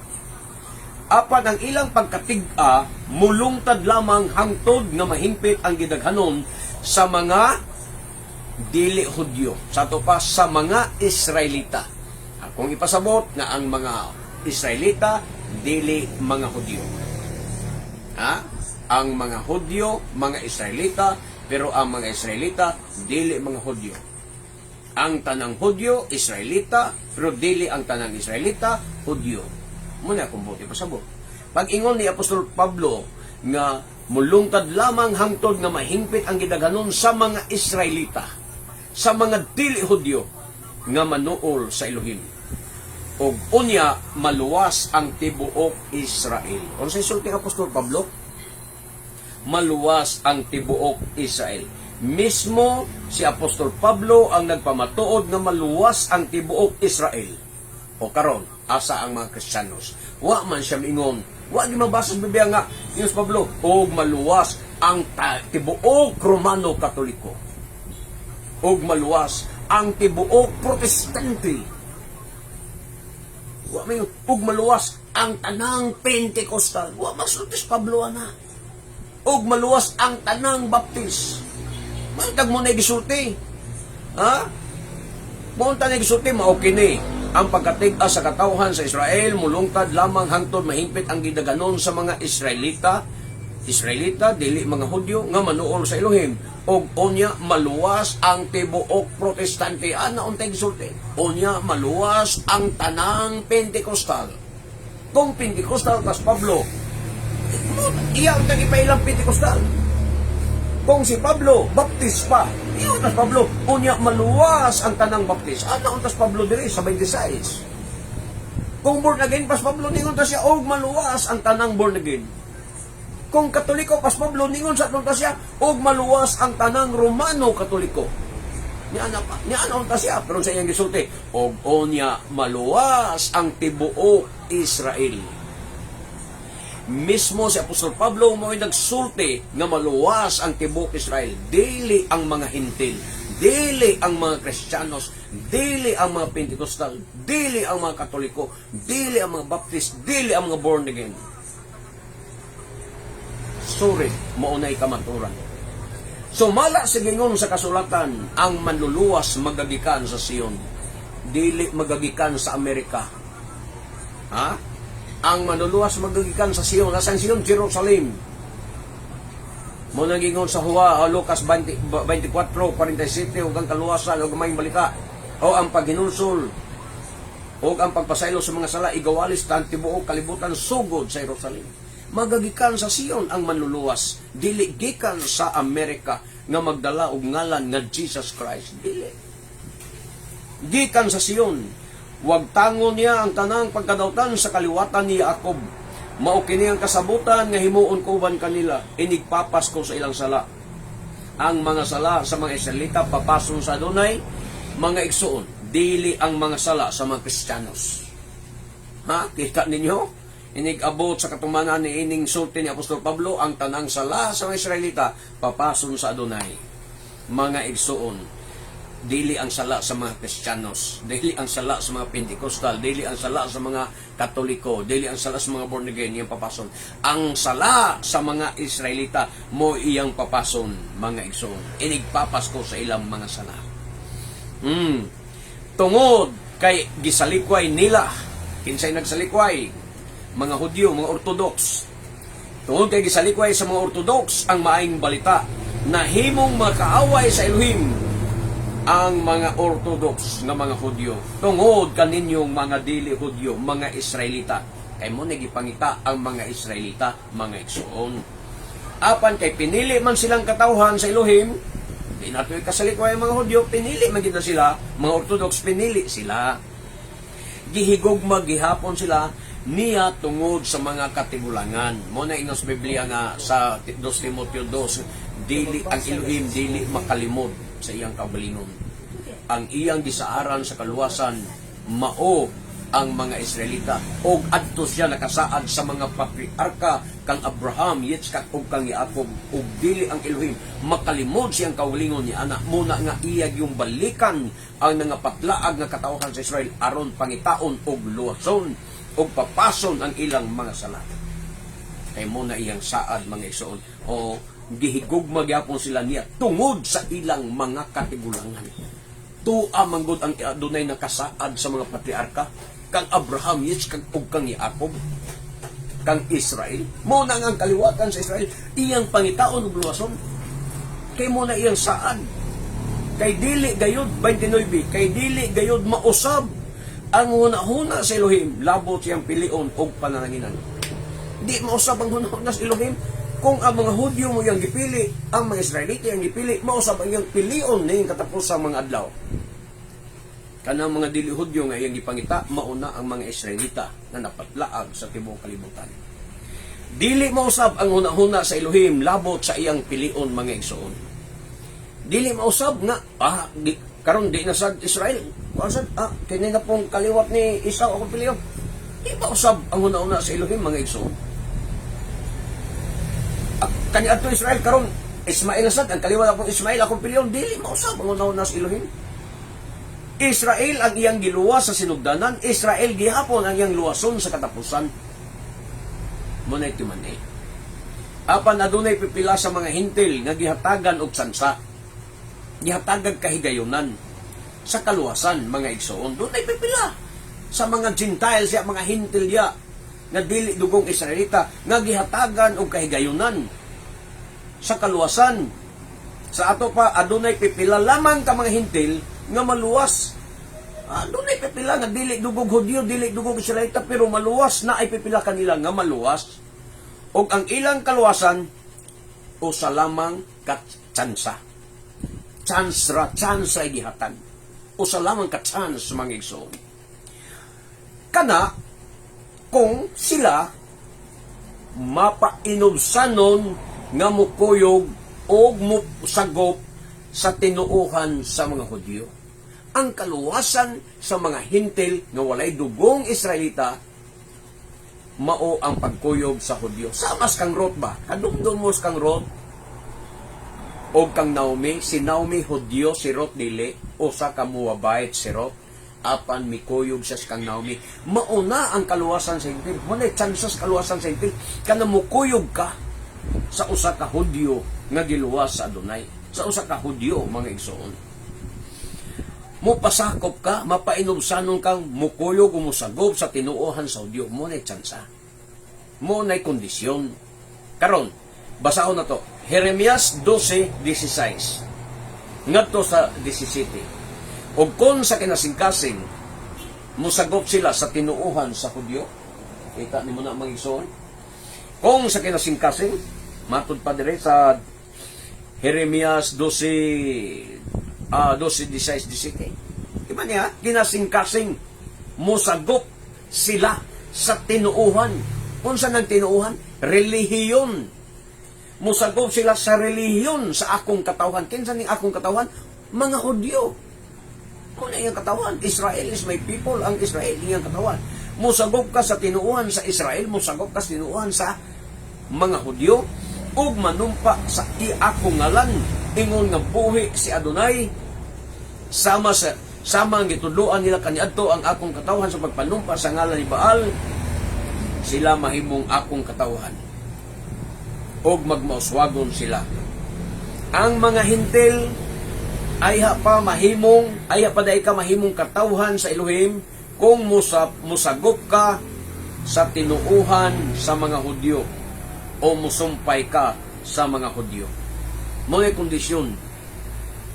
Apan ang ilang pagkatig-a mulungtad lamang hangtod nga mahingpit ang gidaghanon sa mga dili Hudyo. Sa ato pa, sa mga Israelita. Akong ipasabot nga ang mga Israelita dili mga Hudyo. Ha? Ang mga Hudyo, mga Israelita, pero ang mga Israelita dili mga Hudyo. Ang tanang Hudyo, Israelita, pero dili ang tanang Israelita, Hudyo. Muna akong buot ipasabot. Pag ingon ni Apostol Pablo nga mulungtad lamang hangtod nga mahingpit ang gidaghanon sa mga Israelita, sa mga dili Hudyo, nga manuol sa Elohim. Og unya maluwas ang tibuok Israel. Unsay sulti ni Apostol Pablo? Maluwas ang tibuok Israel. Mismo si Apostol Pablo ang nagpamatuod nga maluwas ang tibuok Israel. O karon, asa ang mga Kristiyanos? Wa man siya miingon. Wa gi mabasa sa Biblia nga Diyos Pablo og maluwas ang tibuok Romano Katoliko. Og maluwas ang tibuok Protestante. Wa may ug maluwas ang tanang Pentecostal. Wa masulti si Pablo ana. Og maluwas ang tanang Baptist. Mantag mo na gisulti. Ha? Mo unta na gisulti, mao kini ang pagkatig-a sa katawhan sa Israel mulungtad lamang hangtod mahingpit ang gidaghanon sa mga Israelita, Israelita dili mga Hudyo, nga manuol sa Elohim og unya maluwas ang tibuok Protestante. Ana untay gisulti. Unya maluwas ang tanang Pentecostal. Kung Pentecostal tas Pablo, iya untang ipailang Pentecostal. Kung si Pablo, Baptist pa. Iyo tas Pablo, unya maluwas ang tanang Baptist. Ana untas Pablo diri sa 26. Kung born again pas Pablo, ningon ta siya og maluwas ang tanang born again. Kung Katoliko pas Pablo, ningon sa ta siya og maluwas ang tanang Romano Katoliko. Niya ana pa, niya ana unta siya, pero sa iyang gisulti og unya maluwas ang tibuok Israel. Mismo si Apostol Pablo mo nagsulti nga maluwas ang tibuok Israel, dili ang mga Hintil, dili ang mga Kristiyanos, dili ang mga Pentecostal, dili ang mga Katoliko, dili ang mga Baptist, dili ang mga born again. Sorry, mao na'y kamaturan. Sumala sa gingon sa kasulatan, ang manluluwas magagikan sa Sion, dili magagikan sa Amerika. Ha? Ang manluluwas magagikan sa Sion. Asan Sion? Jerusalem. Mo nagingon sa Lucas 20, 24:47 ug ang kaluwasan ug maayong balita o ang paghinulsol o ang pagpasaylo sa mga sala igawalis tan tibuok kalibutan sugod sa Jerusalem. Magagikan sa Sion ang manluluwas, dili gikan sa Amerika nga magdala og ngalan nga Jesus Christ. Dili. Gikan sa Sion. Wagtangon niya ang tanang pagkadawtan sa kaliwatan ni Jacob. Mao kini ang kasabutan nga himuon ko uban kanila, inigpapas ko sa ilang sala. Ang mga sala sa mga Israelita papason sa Adonai, mga igsuon, dili ang mga sala sa mga Kristiyanos. Ha? Kita ninyo? Inig-abot sa katumanan ni ining sulti ni Apostol Pablo, ang tanang sala sa mga Israelita papason sa Adonai. Mga igsuon, dili ang sala sa mga Kristiyanos, dili ang sala sa mga Pentecostal, dili ang sala sa mga Katoliko, dili ang sala sa mga born again iyang papason. Ang sala sa mga Israelita mo iyang papason, mga igsoon. Inigpapas ko sa ilang mga sala. Tungod kay gisalikway nila, kinsay nagsalikway? Mga Hudyo, mga Orthodox. Tungod kay gisalikway sa mga Orthodox ang maayong balita. Nahimong makaaway sa Elohim ang mga Orthodox nga mga Hudyo tungod kaninyong mga dili Hudyo, mga Israelita. Kay mo nagipangita ang mga Israelita, mga igsuon. Apan kay pinili man silang katawhan sa Elohim, di nato kasalikway ang mga Hudyo, pinili man gid na sila, mga Orthodox, pinili sila. Gihigugma gihapon sila niya tungod sa mga katigulangan. Mo na ingon sa Biblia nga sa 2 Timoteo 2, dili ang Elohim dili makalimod sa iyang kaugalingon. Ang iyang gisaaran sa kaluwasan mao ang mga Israelita og adto siya nakasaad sa mga patriarka kang Abraham, Yitzchak ug kang Jacob, ug dili ang Elohim makalimod siyang kaugalingon ni ana muna nga iya yung balikan ang nangapatlaag nga katawhan sa Israel aron pangitaon og luwason ug papason ang ilang mga sala. Kay mo na iyang saad, mga igsoon, o gihigugma gyapon sila niya tungod sa ilang mga katigulangan. Tua manggod ang adunay nakasaad sa mga patriarka kang Abraham, Yitzchak ug kang Jacob, kang Israel. Mo na nga ang kaliwatan sa Israel iyang pangitaon ug luwason kay mo na iyang saad. Kay dili gayud, 29, kay dili gayud mausab ang hunahuna sa Elohim labot siyang pilion og panalanginan. Di mausab ang hunahuna sa Elohim. Kung ang mga Hudyo mo iyang gipili, ang mga Israelita iyang gipili, mausab ang iyang pilion ning katapos sa mga adlaw. Kanang mga dili Hudyo nga iyang gipangita, mauna ang mga Israelita na napatlaag sa tibuok kalibutan. Dili mausab ang hunahuna sa Elohim labot sa iyang pilion, mga igsoon. Dili mausab nga di, karon di na sad Israel. Kuan sad kini na pong kaliwat ni Esau akong pilion. Di mausab ang hunahuna sa Elohim, mga igsoon. Kani adto Israel, karon Ismael na sad ang kaliwat akong Ismael akong pilion, dili mausab ang hunahuna sa Elohim. Israel ang iyang giluwas sa sinugdanan, Israel gihapon ang iyang luwason sa katapusan. Mo na ito man eh. Apan adunay pipila sa mga Hintil nga gihatagan og tsansa. Gihatagag kahigayonan sa kaluwasan, mga igsoon. Dunay pipila sa mga Gentiles ya, mga Hintil ya nga dili dugong Israelita nga gihatagan og kahigayonan sa kaluwasan. Sa ato pa, adunay pipila lamang ka mga Hintil nga maluwas. Adunay pipila nga dili dugog Hudyo, dili dugog Israelita, pero maluwas na ay pipila kanila nga maluwas. Og ang ilang kaluwasan usa lamang ka tsansa. Chance ra, chance ay gihatag. Usa lamang ka chance, mga igsoon. Kana kung sila mapainubsanon nga mukuyog og musagop sa tinuohan sa mga Hudyo. Ang kaluwasan sa mga Hintil nga walay dugong Israelita mao ang pagkuyog sa Hudyo. Samas kang Ruth ba? Kadumdum mo kang Ruth o kang Naomi? Si Naomi Hudyo, si Ruth dili, usa ka Moabite si Ruth. Apan mikuyog siya sa kang Naomi. Mauna ang kaluwasan sa Hintil. Wala chances kaluwasan sa Hintil. Kana mukuyog ka sa usa ka Hudyo nga giluwas sa Adonai. Sa usa ka Hudyo, mga igsoon. Mupasakop ka, mapainubsanon kang mukuyog o musagop sa tinuohan sa Hudyo. Mo na tsansa. Mo na kondisyon. Karon, basahon na to. Jeremias 12:16 ngadto sa 17. Ug kon sa kinasingkasing musagop sila sa tinuohan sa Hudyo, kita nimo na, mga igsoon. Kung sa kinasingkasing, matud pa dire sa Jeremias 12 12:16 17. Iba niya, kinasingkasing musagop sila sa tinuohan. Unsa nang tinuohan? Relihiyon. Musagop sila sa relihiyon sa akong katawhan. Kinsa ning akong katawhan? Mga Hudyo. Kung na iyang katawan, Israel is my people, ang Israel iyang katawan. Musagop ka sa tinuohan sa Israel, musagop ka sa tinuohan sa mga Hudyo, ug manumpa sa akong ngalan, ingon nga buhi si Adonai, sama ang gitudloan nila kaniadto ang akong katawhan sa pagpanumpa sa ngalan ni Baal, sila mahimong akong katawhan ug magmauswagon sila. Ang mga Hintil ayha pa mahimong, ayha pa dai ka mahimong katawhan sa Elohim kung musagop ka sa tinuuhan sa mga Hudyo o musumpay ka sa mga Hudyo. Mao kondisyon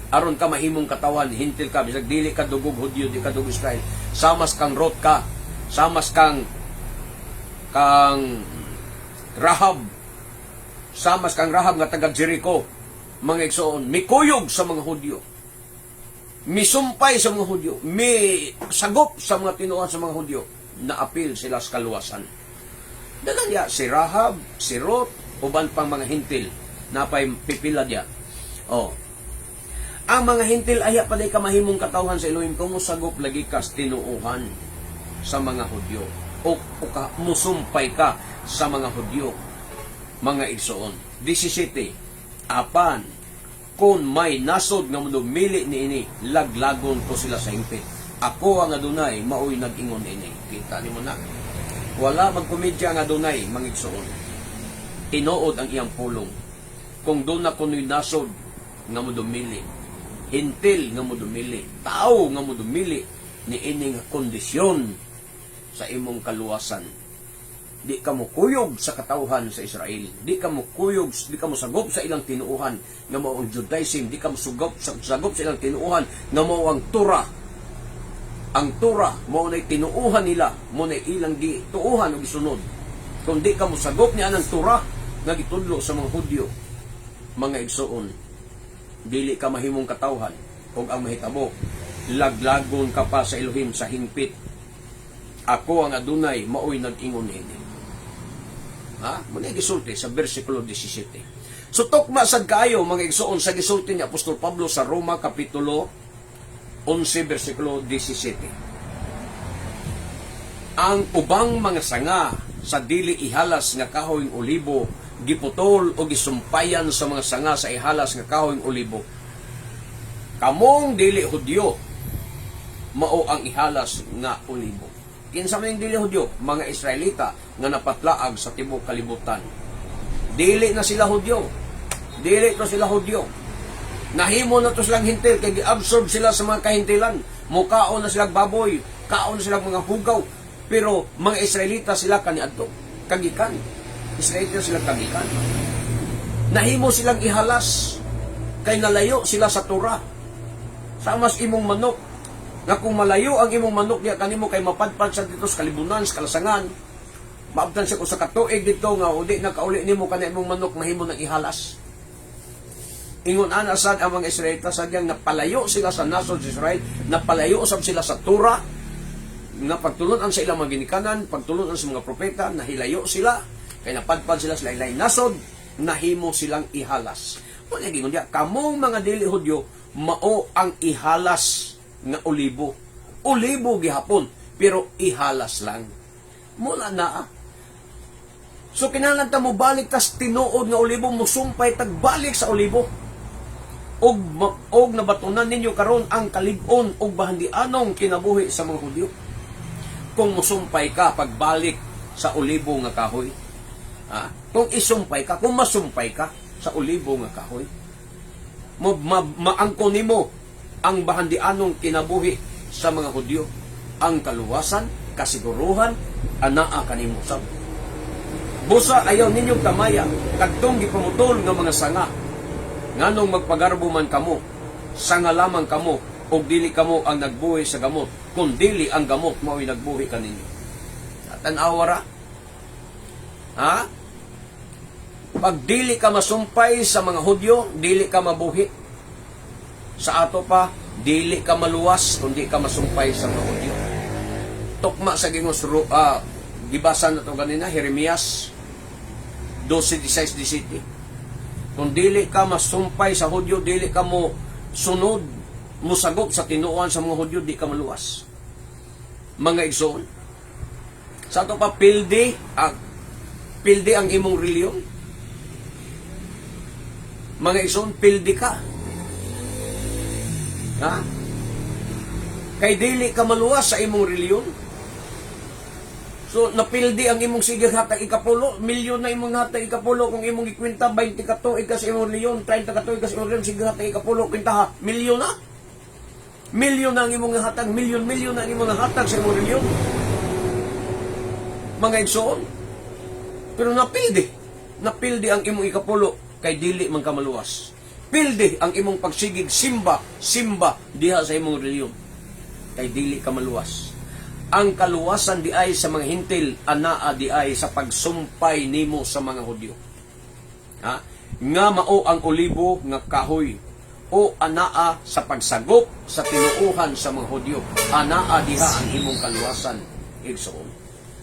aron ka mahimong katawhan, Hentil ka, bisag dili ka dugog Hudyo, di ka dugog Israel. Samas kang Ruth ka, samas kang Rahab, samas kang Rahab nga taga Jericho, mga igsoon, mikuyog sa mga Hudyo. Misumpay sa mga Hudyo, mi sagop sa mga tinuohan sa mga Hudyo, naapil sila sa kaluwasan. Dalan ya, si Rahab, si Ruth, uban pang mga Hentil, napay pipila diya. Oh. Ang mga Hentil aya pa ka mahimong katawhan sa Elohim kung mosagop lagi kas tinuohan sa mga Hudyo o ka, musumpay ka sa mga Hudyo, mga igsoon. 17. Apan kung may nasod nga modumili niini, laglagon ko sila sa hingpit. Ako ang Adunay, maoy nag-ingon ini. Kita nimo na. Wala magkomedya ang Adunay, mga igsoon. Tinuod ang iyang pulong. Kung duna kuno'y nasod nga modumili, Hentil nga modumili, tao nga modumili ni ini nga kondisyon sa imong kaluwasan. Di ka mo kuyog sa katawhan sa Israel. Di ka mo kuyog, di ka mo sagop sa ilang tinuuhan nga mao ang Judaism, di ka mo sagop sa ilang tinuuhan nga mao ang Torah. Ang Torah mao nay tinuuhan nila, mao nay ilang gituuhan o gisunod. Kung di ka mo sagop ni anang Torah nga gitudlo sa mga Hudyo, mga igsoon, dili ka mahimong katawhan ug ang mahitabo, laglagon ka pa sa Elohim sa hingpit. Ako ang Adunay, maoy nag-ingon ini. Ha? Mao na gisulti sa versikulo 17. So tukma sad kaayo, mga igsoon, sa gisulti ni Apostol Pablo sa Roma kapitulo 11 versikulo 17. Ang ubang mga sanga sa dili ihalas nga kahoy olibo giputol o gisumpayan sa mga sanga sa ihalas nga kahoy olibo. Kamong dili Hudyo, mao ang ihalas nga olibo. Kinsa man yung dili Hudyo? Mga Israelita nga napatlaag sa tibuok kalibutan. Dili na sila Hudyo. Dili to sila Hudyo. Nahimo na to silang Hentil kay gi-absorb sila sa mga kahintilan. Mukaon na silang baboy, kaon na silang mga hugaw. Pero mga Israelita sila kaniadto. Kagikan. Israelita sila kagikan. Nahimo silang ihalas kay nalayo sila sa Torah. Samas imong manok nga kung malayo ang imong manok diya kanimo kay mapadpad sa dito sa kalibunan, sa kalasangan, maabtan siya kung sa katuig dito nga udi na kauli nimo kana imong manok, mahimo nang ihalas. Ingon ana sad ang mga Israelita, sadyang napalayo sila sa nasod sa Israel, napalayo usab sila sa Torah, nga pagtulunan sa ilang mga ginikanan, pagtulunan sa mga propeta, nahilayo sila, kay napadpad sila sa lain nasod, nahimo silang ihalas. Wala gingon diya, kamong mga dili Hudyo, mao ang ihalas nga olibo. Olibo gihapon, pero ihalas lang. Mula na ah. So kinahanglan ta mo balik tas tinuod nga olibo, musumpay tag balik sa olibo. Og nabatunan ninyo karon ang kalig-on og bahandianong kinabuhi sa mga Hudyo. Kung musumpay ka pagbalik sa olibo nga kahoy. Ah, kung isumpay ka, kung masumpay ka sa olibo nga kahoy, maangkon nimo ang bahandianong kinabuhi sa mga Hudyo. Ang kaluwasan, kasiguruhan, anaa kanimo sab. Busa ayaw ninyong tamaya, kadtong gipamutol nga mga sanga. Nganong magpagarbo man kamo, sanga lamang kamo, og dili kamo ang nagbuhi sa gamot, kun dili ang gamot mao'y nagbuhi kaninyo. Tan-awa ra. Ha? Pag dili ka masumpay sa mga Hudyo, dili ka mabuhi. Sa ato pa, dili ka maluwas kung di ka masumpay sa mga Hudyo. Tukma sa gingos gibasa na to ganina, Jeremias 12, 16, 17. Kung dili ka masumpay sa Hudyo, dili ka mo sunod, musagop sa tinuohan sa mga Hudyo, di ka maluwas. Mga igsoon. Sa ato pa, pildi ang imong reliyon. Mga igsoon, pildi ka. Ha? Kay dili ka maluwas sa imong reliyon. So, napildi ang imong sige hatag ikapulo, milyon na imong hatag ikapulo, kung imong ikwenta, 20 ka tuig ka sa imong reliyon, 30 ka tuig ka sa imong reliyon, sige hatag ikapulo, kwenta ha, milyon na. Milyon na ang imong hatag, milyon, milyon na ang imong hatag sa imong reliyon. Mga igsoon. Pero napildi. Napildi ang imong ikapulo, kay dili man ka maluwas. Pildi ang imong pagsigig simba, simba diha sa imong reliyon. Kay dili ka maluwas. Ang kaluwasan di ay sa mga Hintil, anaa di ay sa pagsumpay nimo sa mga Hudyo. Ha? Nga mao ang olibo nga kahoy o anaa sa pagsagop sa tinuuhan sa mga Hudyo. Anaa diha ang imong kaluwasan, igsoon.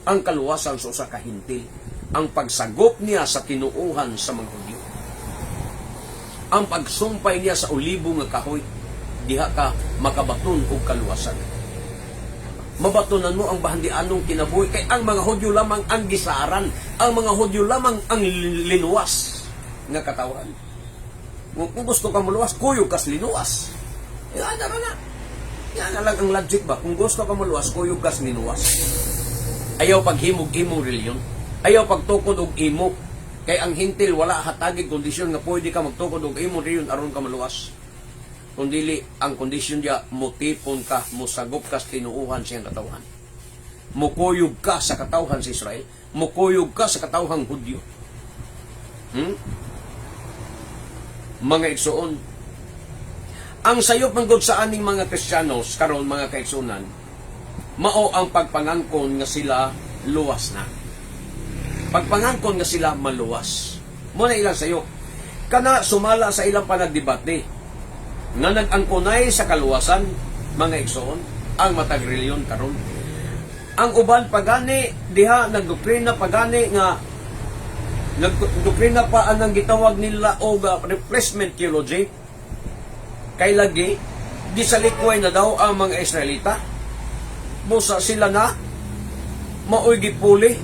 Ang kaluwasan sa usa ka Hintil, ang pagsagop niya sa tinuuhan sa mga Hudyo. Ang pagsumpay niya sa olibo nga kahoy, diha ka makabaton og kaluwasan. Mabatonan mo ang bahandianong kinabuhi kay ang mga Hudyo lamang ang gisaran, ang mga Hudyo lamang ang linuwas nga katawhan. Kung gusto ka muluwas, kuyog kas linuwas. Yan na na. Yan na lang ang logic ba? Kung gusto ka muluwas, kuyog kas linuwas. Ayaw paghimog imong reliyon. Ayaw pagtukod og imo. Kay ang Hintil wala hatagig kondisyon nga pwede ka magtukod og imong reliyon aron ka maluwas. Kung dili, ang kondisyon diya, mutipon ka, musagop ka sa tinuuhan siyang katawhan. Mukuyog ka sa katawhan sa Israel, mukuyog ka sa katawhang Hudyo. Mga igsoon, ang sayop man gud sa aning mga Kristiyanos karon, mga kaigsunan, mao ang pagpangangkon nga sila luwas na. Pagpangangkon nga sila maluwas. Mao na ilang sayop. Kana sumala sa ilang panagdebate nga nag-angkonay sa kaluwasan, mga igsoon, ang matag reliyon karon. Ang uban pagani diha nagdoktrina pagani nga nagdoktrina pa anang gitawag nila og replacement theology, kay lagi gisalikway na daw ang mga Israelita, busa sila na maoy gipuli,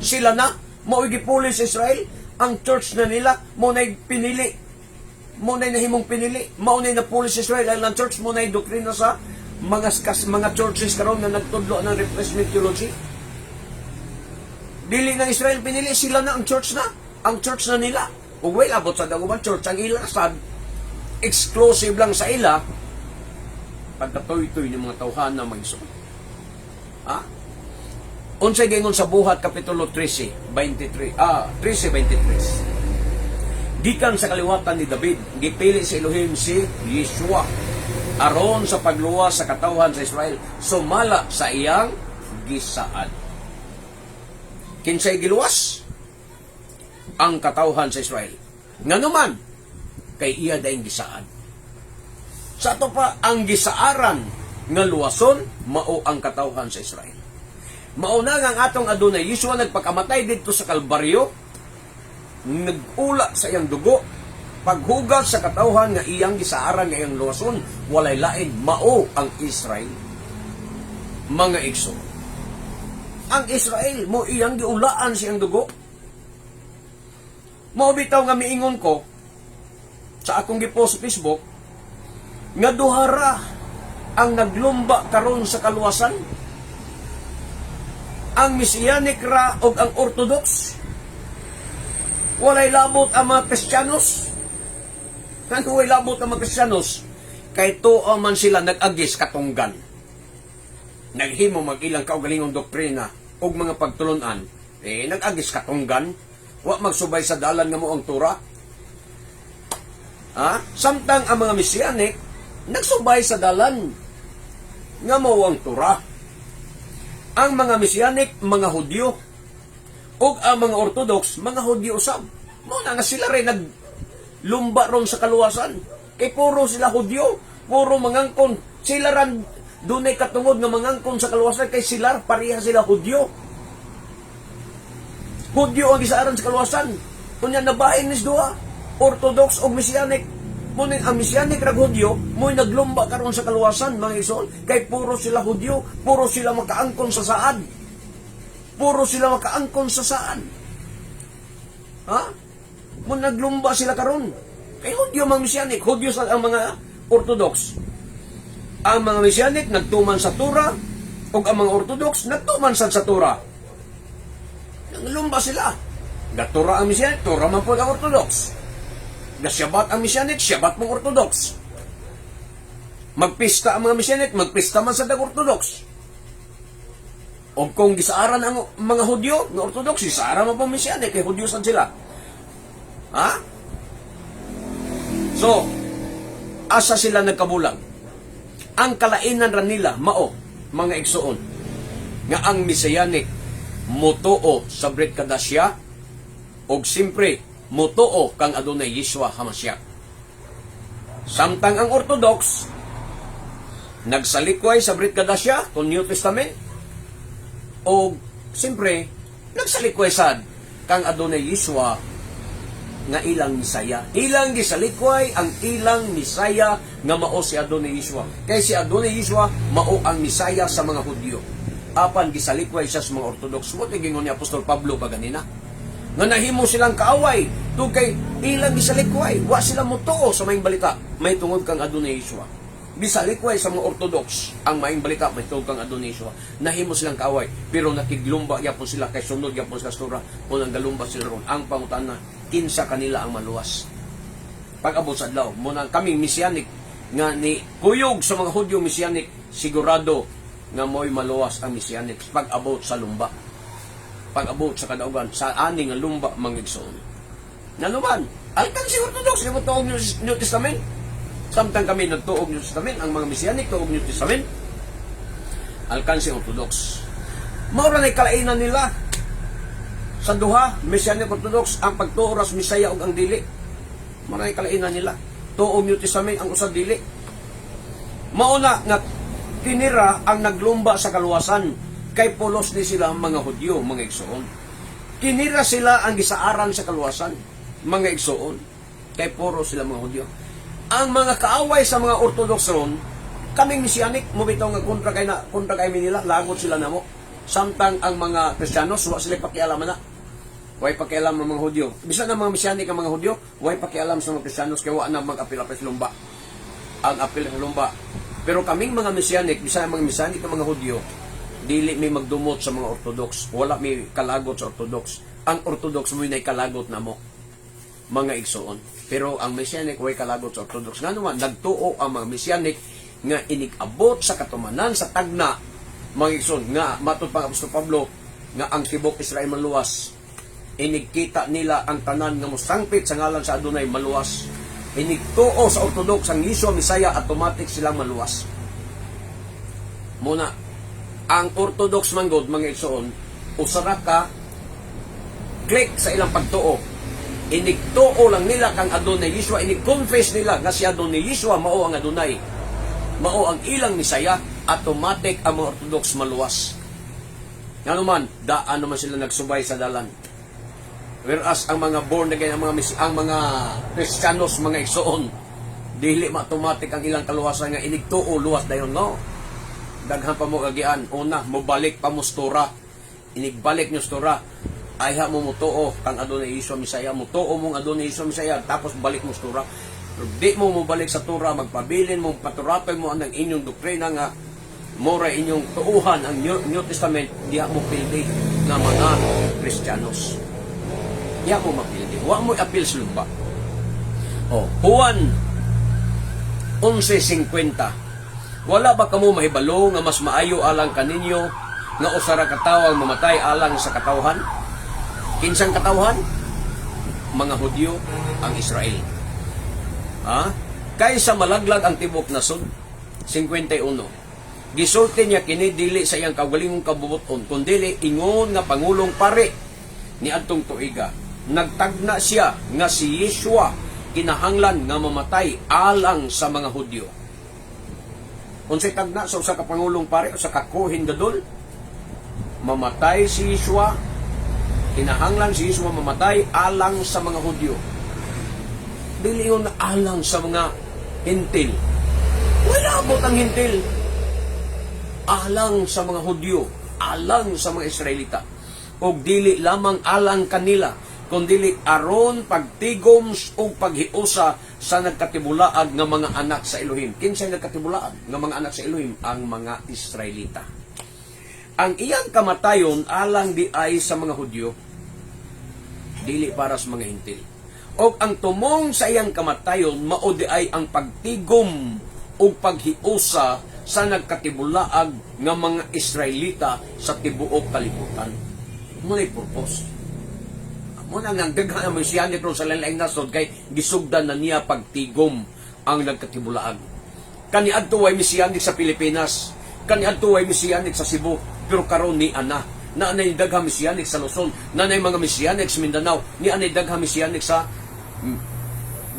sila na maoy gipuli sa Israel. Ang church na nila mao na'y pinili, mao na'y nahimong pinili, mao na'y napuli sa Israel ang church. Mao na'y doktrina sa mga churches karon nga nagtudlo ng replacement theology. Dili ng Israel pinili, sila na ang church na. Ang church na nila. Ug well, abot sa daguban church, ang ila sad, exclusive lang sa ila, pagkatoy-toy ng mga tawhan na mag-isuon. Ha? Unsay giingon sa Buhat Kapitulo 13, 23, 13:23? Gikan sa kaliwatan ni David, gipili sa Elohim si Yeshua aron sa pagluwas sa katawhan sa Israel sumala sa iyang gisaad. Kinsay giluwas? Ang katawhan sa Israel. Ngano man, kay iya dayong gisaad. Sa ato pa, ang gisaaran nga luwason, mao ang katawhan sa Israel. Mao na nga ang atong Adunay Yeshua nagpakamatay didto sa Kalbaryo, nag-ula sa iyang dugo, paghugas sa katawhan nga iyang gisaaran nga iyang luwason, walay lain, mao ang Israel. Mga igsoon, ang Israel mao iyang giulaan siyang dugo. Mao bitaw nga miingon ko sa akong gipost sa Facebook nga duhara ang naglumba karon sa kaluwasan: ang Messianic ra og ang Orthodox. Walay labot ang mga Kristiyanos. Ano walay labot ang mga Kristiyanos? Kay tuo man sila nag-agis katunggan. Naghimo mag ilang kaugalingong doktrina ug mga pagtulunan, eh nag-agis katunggan, wa magsubay sa dalan nga mao ang Tura. Ha? Samtang ang mga Messianic nagsubay sa dalan nga mao ang Tura. Ang mga Messianic, mga Hudyo, ug ang mga Orthodox, mga Hudyo usab. Mao na nga sila rin naglumba ron sa kaluwasan. Kay puro sila Hudyo, puro mangangkon. Sila ran dunay katungod nga mangangkon sa kaluwasan kay sila pareha sila Hudyo. Hudyo ang gisaaran sa kaluwasan. Unya nabahin nis duha, Orthodox o Messianic. Mao ang Messianic rag Hudyo, mo'y naglumba karon sa kaluwasan, mga igsoon, kay puro sila Hudyo, puro sila makaangkon sa saad. Puro sila makaangkon sa saad. Ha? Mao naglumba sila karon. Kay Hudyo mga Messianic, Hudyo sa ang mga Orthodox. Ang mga Messianic nagtuman sa Tura, ug ang mga Orthodox nagtuman sad sa Tura. Naglumba sila. Gatura ang Messianic, Tura man po ang Orthodox. Gasyabat ang Messianic, syabat mong Orthodox. Magpista ang mga Messianic, magpista man sa dag Orthodox. O kung gisaaran ang mga Hudyo, nga Orthodox, gisaaran man po Messianic, kay Hudyo sad sila. Ha? So, asa sila nagkabulag? Ang kalainan ra nila mao, mga igsuon, nga ang Messianic motuo sa Brit Kadasya og simpre motuo kang adunay Yeshua Hamashiach. Samtang ang Orthodox nagsalikway sa Brit Kadasya kung New Testament o simpre nagsalikway sad kang adunay Yeshua nga ilang Misaya. Ilang gisalikway ang ilang Misaya nga mao si Adonai Yeshua. Kay si Adonai Yeshua mao ang Misaya sa mga Hudyo. Apan gisalikway siya sa mga Orthodox. Mo gingon ni Apostol Pablo pa ganina nga nahimo silang kaaway tungod kay ilang gisalikway, wa sila motuo sa maayong balita may tungod kang Adonai Yeshua. Gisalikway sa mga Orthodox ang maayong balita may tungod kang Adonai Yeshua. Nahimo silang kaaway, pero nakiglumba gyapon sila kay sunod gyapon sila sa Torah. Kung ang galumba sila ron, ang pangutana, kinsa kanila ang maluwas pag-abot sa adlaw? Muna kaming Messianic nga ni kuyog sa mga Hudyo Messianic, sigurado nga mo'y maluwas ang Messianic pag-abot sa lumba, pag-abot sa kadaugan sa ani nga lumba, mga igsoon. Nanuman, alkansi Orthodox di mo tuog New Testament. Samtang kami nagtuog New Testament, ang mga Messianic tuog New Testament. Alkansi Orthodox. Mao ra nay kalainan nila sa duha, Messianic, Orthodox, ang pagtuo ra sa Mesaya ug ang dili. Mao ra nay kalainan nila. Tuog New Testament ang usa, dili. Mao na nga kinira ang naglumba sa kaluwasan kay pulos ni sila ang mga Hudyo, mga igsoon. Kinira sila ang gisaaran sa kaluwasan, mga igsoon, kay puro sila mga Hudyo. Ang mga kaaway sa mga Orthodox ron, kaming Messianic, mo bitaw nga kontra kay nila, lagot sila namo. Samtang ang mga Kristiyanos, wa sila pakialam na. Way pakialam ng mga Hudyo. Bisan ang mga Messianic ang mga Hudyo, way pakialam sa mga Kristiyanos kay wa na mag-apil-apil sa lumba. Ang apil sa lumba. Pero kaming mga Messianic, bisan ang mga Messianic ang mga Hudyo, dili mi magdumot sa mga Orthodox. Wala mi kalagot sa Orthodox. Ang Orthodox mo nay kalagot namo, mga igsoon. Pero ang Messianic way kalagot sa Orthodox. Nga naman, nagtuo ang mga Messianic nga inig-abot sa katumanan sa tagna, mga igsoon, nga matud pang Apostol Pablo nga ang tibok Israel maluwas. Inigkita nila ang tanan nga mosangpit sa ngalan sa Adonai maluwas. Inigtuo sa Orthodox ang Yeshua Mesaya, automatic silang maluwas. Muna, ang Orthodox manggod, mga igsoon, usara ka click sa ilang pagtuo. Inigtuo lang nila kang Adonai Yeshua, inig-confess nila nga si Adonai Yeshua mao ang Adonai. Mao ang ilang Misaya, automatic ang mga Orthodox maluwas. Nga naman, daan naman sila nagsubay sa dalan. Whereas ang mga born again, ang mga Kristiyanos, mga igsoon, dili ma-automatic ang ilang kaluwasan nga inigtuo luwas dayon, no. Daghan pa mo agian. Una, mobalik pa mo sa Torah. Inigbalik nyo sa Torah. Ayha mo motuo kang Adonai Yeshua Mesaya, motuo mong Adonai Yeshua Mesaya, tapos balik mo sa Torah. Pero di mo mobalik sa Torah, magpabilin mo, paturatoy mo ang inyong doktrina nga mora inyong tuuhan ang New Testament, diha mo pildi nga mga Kristiyanos. Diha mo mapildi. Wa mo apil sa lumba. Oh, Juan 11:50. Wala ba kamo mahibalo nga mas maayo alang kaninyo nga usa ra ka tawo ang mamatay alang sa katawhan? Kinsang katawhan? Mga Hudyo, ang Israel. Ha? Kaysa malaglag ang tibok nasod. 51. Gisulti niya kini dili sa iyang kaugalingong kabubuton, kundili ingon nga pangulong pare ni adtong tuiga. Nagtagna siya nga si Yeshua kinahanglan nga mamatay alang sa mga Hudyo. Unsay tagna sa usa ka pangulong pare, usa ka Kohen Gadol? Mamatay si Yeshua, kinahanglan si Yeshua mamatay alang sa mga Hudyo. Dili yun alang sa mga Hentil. Wala abot ang Hentil. Alang sa mga Hudyo, alang sa mga Israelita. Og dili lamang alang kanila, kundili aron pagtigom ug paghiusa sa nagkatibulaag nga mga anak sa Elohim. Kinsay nagkatibulaag nga mga anak sa Elohim? Ang mga Israelita. Ang iyang kamatayon alang di ay sa mga Hudyo, dili para sa mga Hentil. Og ang tumong sa iyang kamatayon mao di ay ang pagtigom ug paghiusa sa nagkatibulaag nga mga Israelita sa tibuok kalibutan. Mo purpose. Mao nang ang daghan ang Messianic ron sa laing nasod kay gisugdan na niya pagtigom ang nagkatibulaag. Kaniadto way Messianic sa Pilipinas. Kaniadto way Messianic sa Cebu. Pero karon ni ana. Na anay daghang Messianic sa Luzon, na anay mga Messianic sa Mindanao, ni anay daghang Messianic sa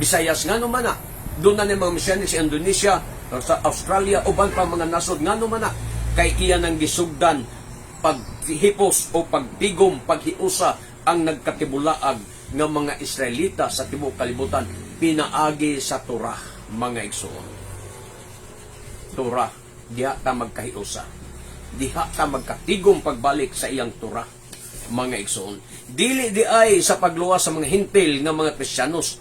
Visayas. Ngano man na? Doon na mga Messianic sa Indonesia, sa Australia, uban pa mga nasod. Ngano man na? Kay iyan ang gisugdan paghipos o pagtigom, paghiusa ang nagkatibulaag nga mga Israelita sa tibuok kalibutan pinaagi sa Torah, mga igsoon. Torah, diha ta magkahiusa. Diha ta magkatigom pagbalik sa iyang Torah, mga igsoon. Dili di ay sa pagluwas sa mga Hentil nga mga Kristiyanos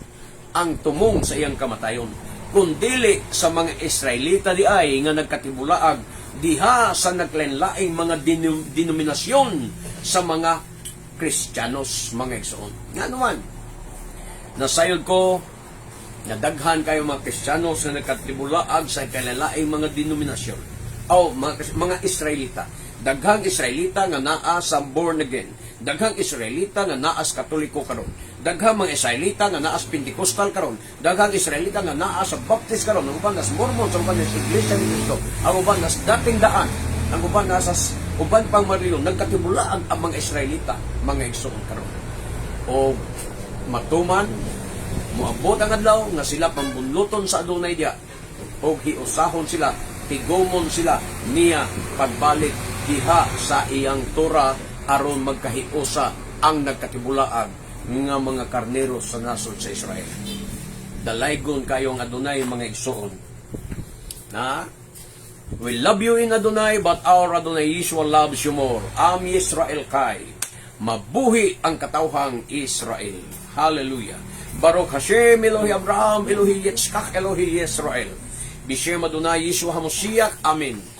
ang tumong sa iyang kamatayon, kundili sa mga Israelita di ay nga nagkatibulaag diha sa naglain-laing mga denominasyon sa mga Kristiyanos, mga igsoon. Nga naman, nasayod ko nga daghan kayo mga Kristiyanos nga nagkatibulaag sa kalain mga denominasyon. O mga Israelita. Daghang Israelita nga naa sa born again. Daghang Israelita nga naa sa Katoliko karon. Daghang mga Israelita nga naa sa Pentecostal karon. Daghang Israelita nga naa sa Baptist karon. Ang uban nas Mormon, ang uban nas Iglesia ni Cristo, ang uban nas Dating Daan, ang uban nasa uban pang Marion. Nagkatibulaag ang mga Israelita, mga igsoon, karon. O matuman, moabot ang adlaw nga sila pambunluton sa Adunay diya og hiusahon sila, tigomon sila niya pagbalik diha sa iyang Torah aron magkahiusa ang nagkatibulaag nga mga karnero sa nasod sa Israel. Dalaygon kayong Adunay, mga igsoon. Na we love you in Adonai, but our Adonai Yeshua loves you more. Am Yisrael Chai. Mabuhi ang katawhang Israel. Hallelujah. Baruch Hashem, Elohi Abraham, Elohi Yitzchak, Elohi Israel. Bishem Adonai Yeshua HaMashiach. Amen.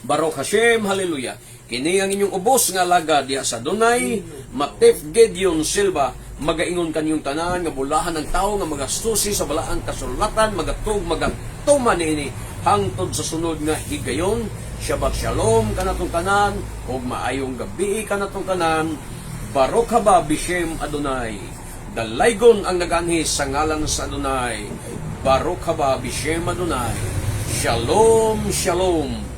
Baruch Hashem, hallelujah. Kini ang inyong ubos nga alagad diha sa Adonai, Matef Gideon Silva, magaingon kaninyong tanan nga bulahan ng tao nga magastusi sa balaang kasulatan, magatug, magatuman niini hangtod sa sunod nga higayon. Shabbat shalom kanatong tanan ug maayong gabi kanatong tanan. Baruch haba bishem Adonai. Dalaygon ang naganhi sa ngalan sa Adonai. Baruch haba bishem Adonai. Shalom, shalom.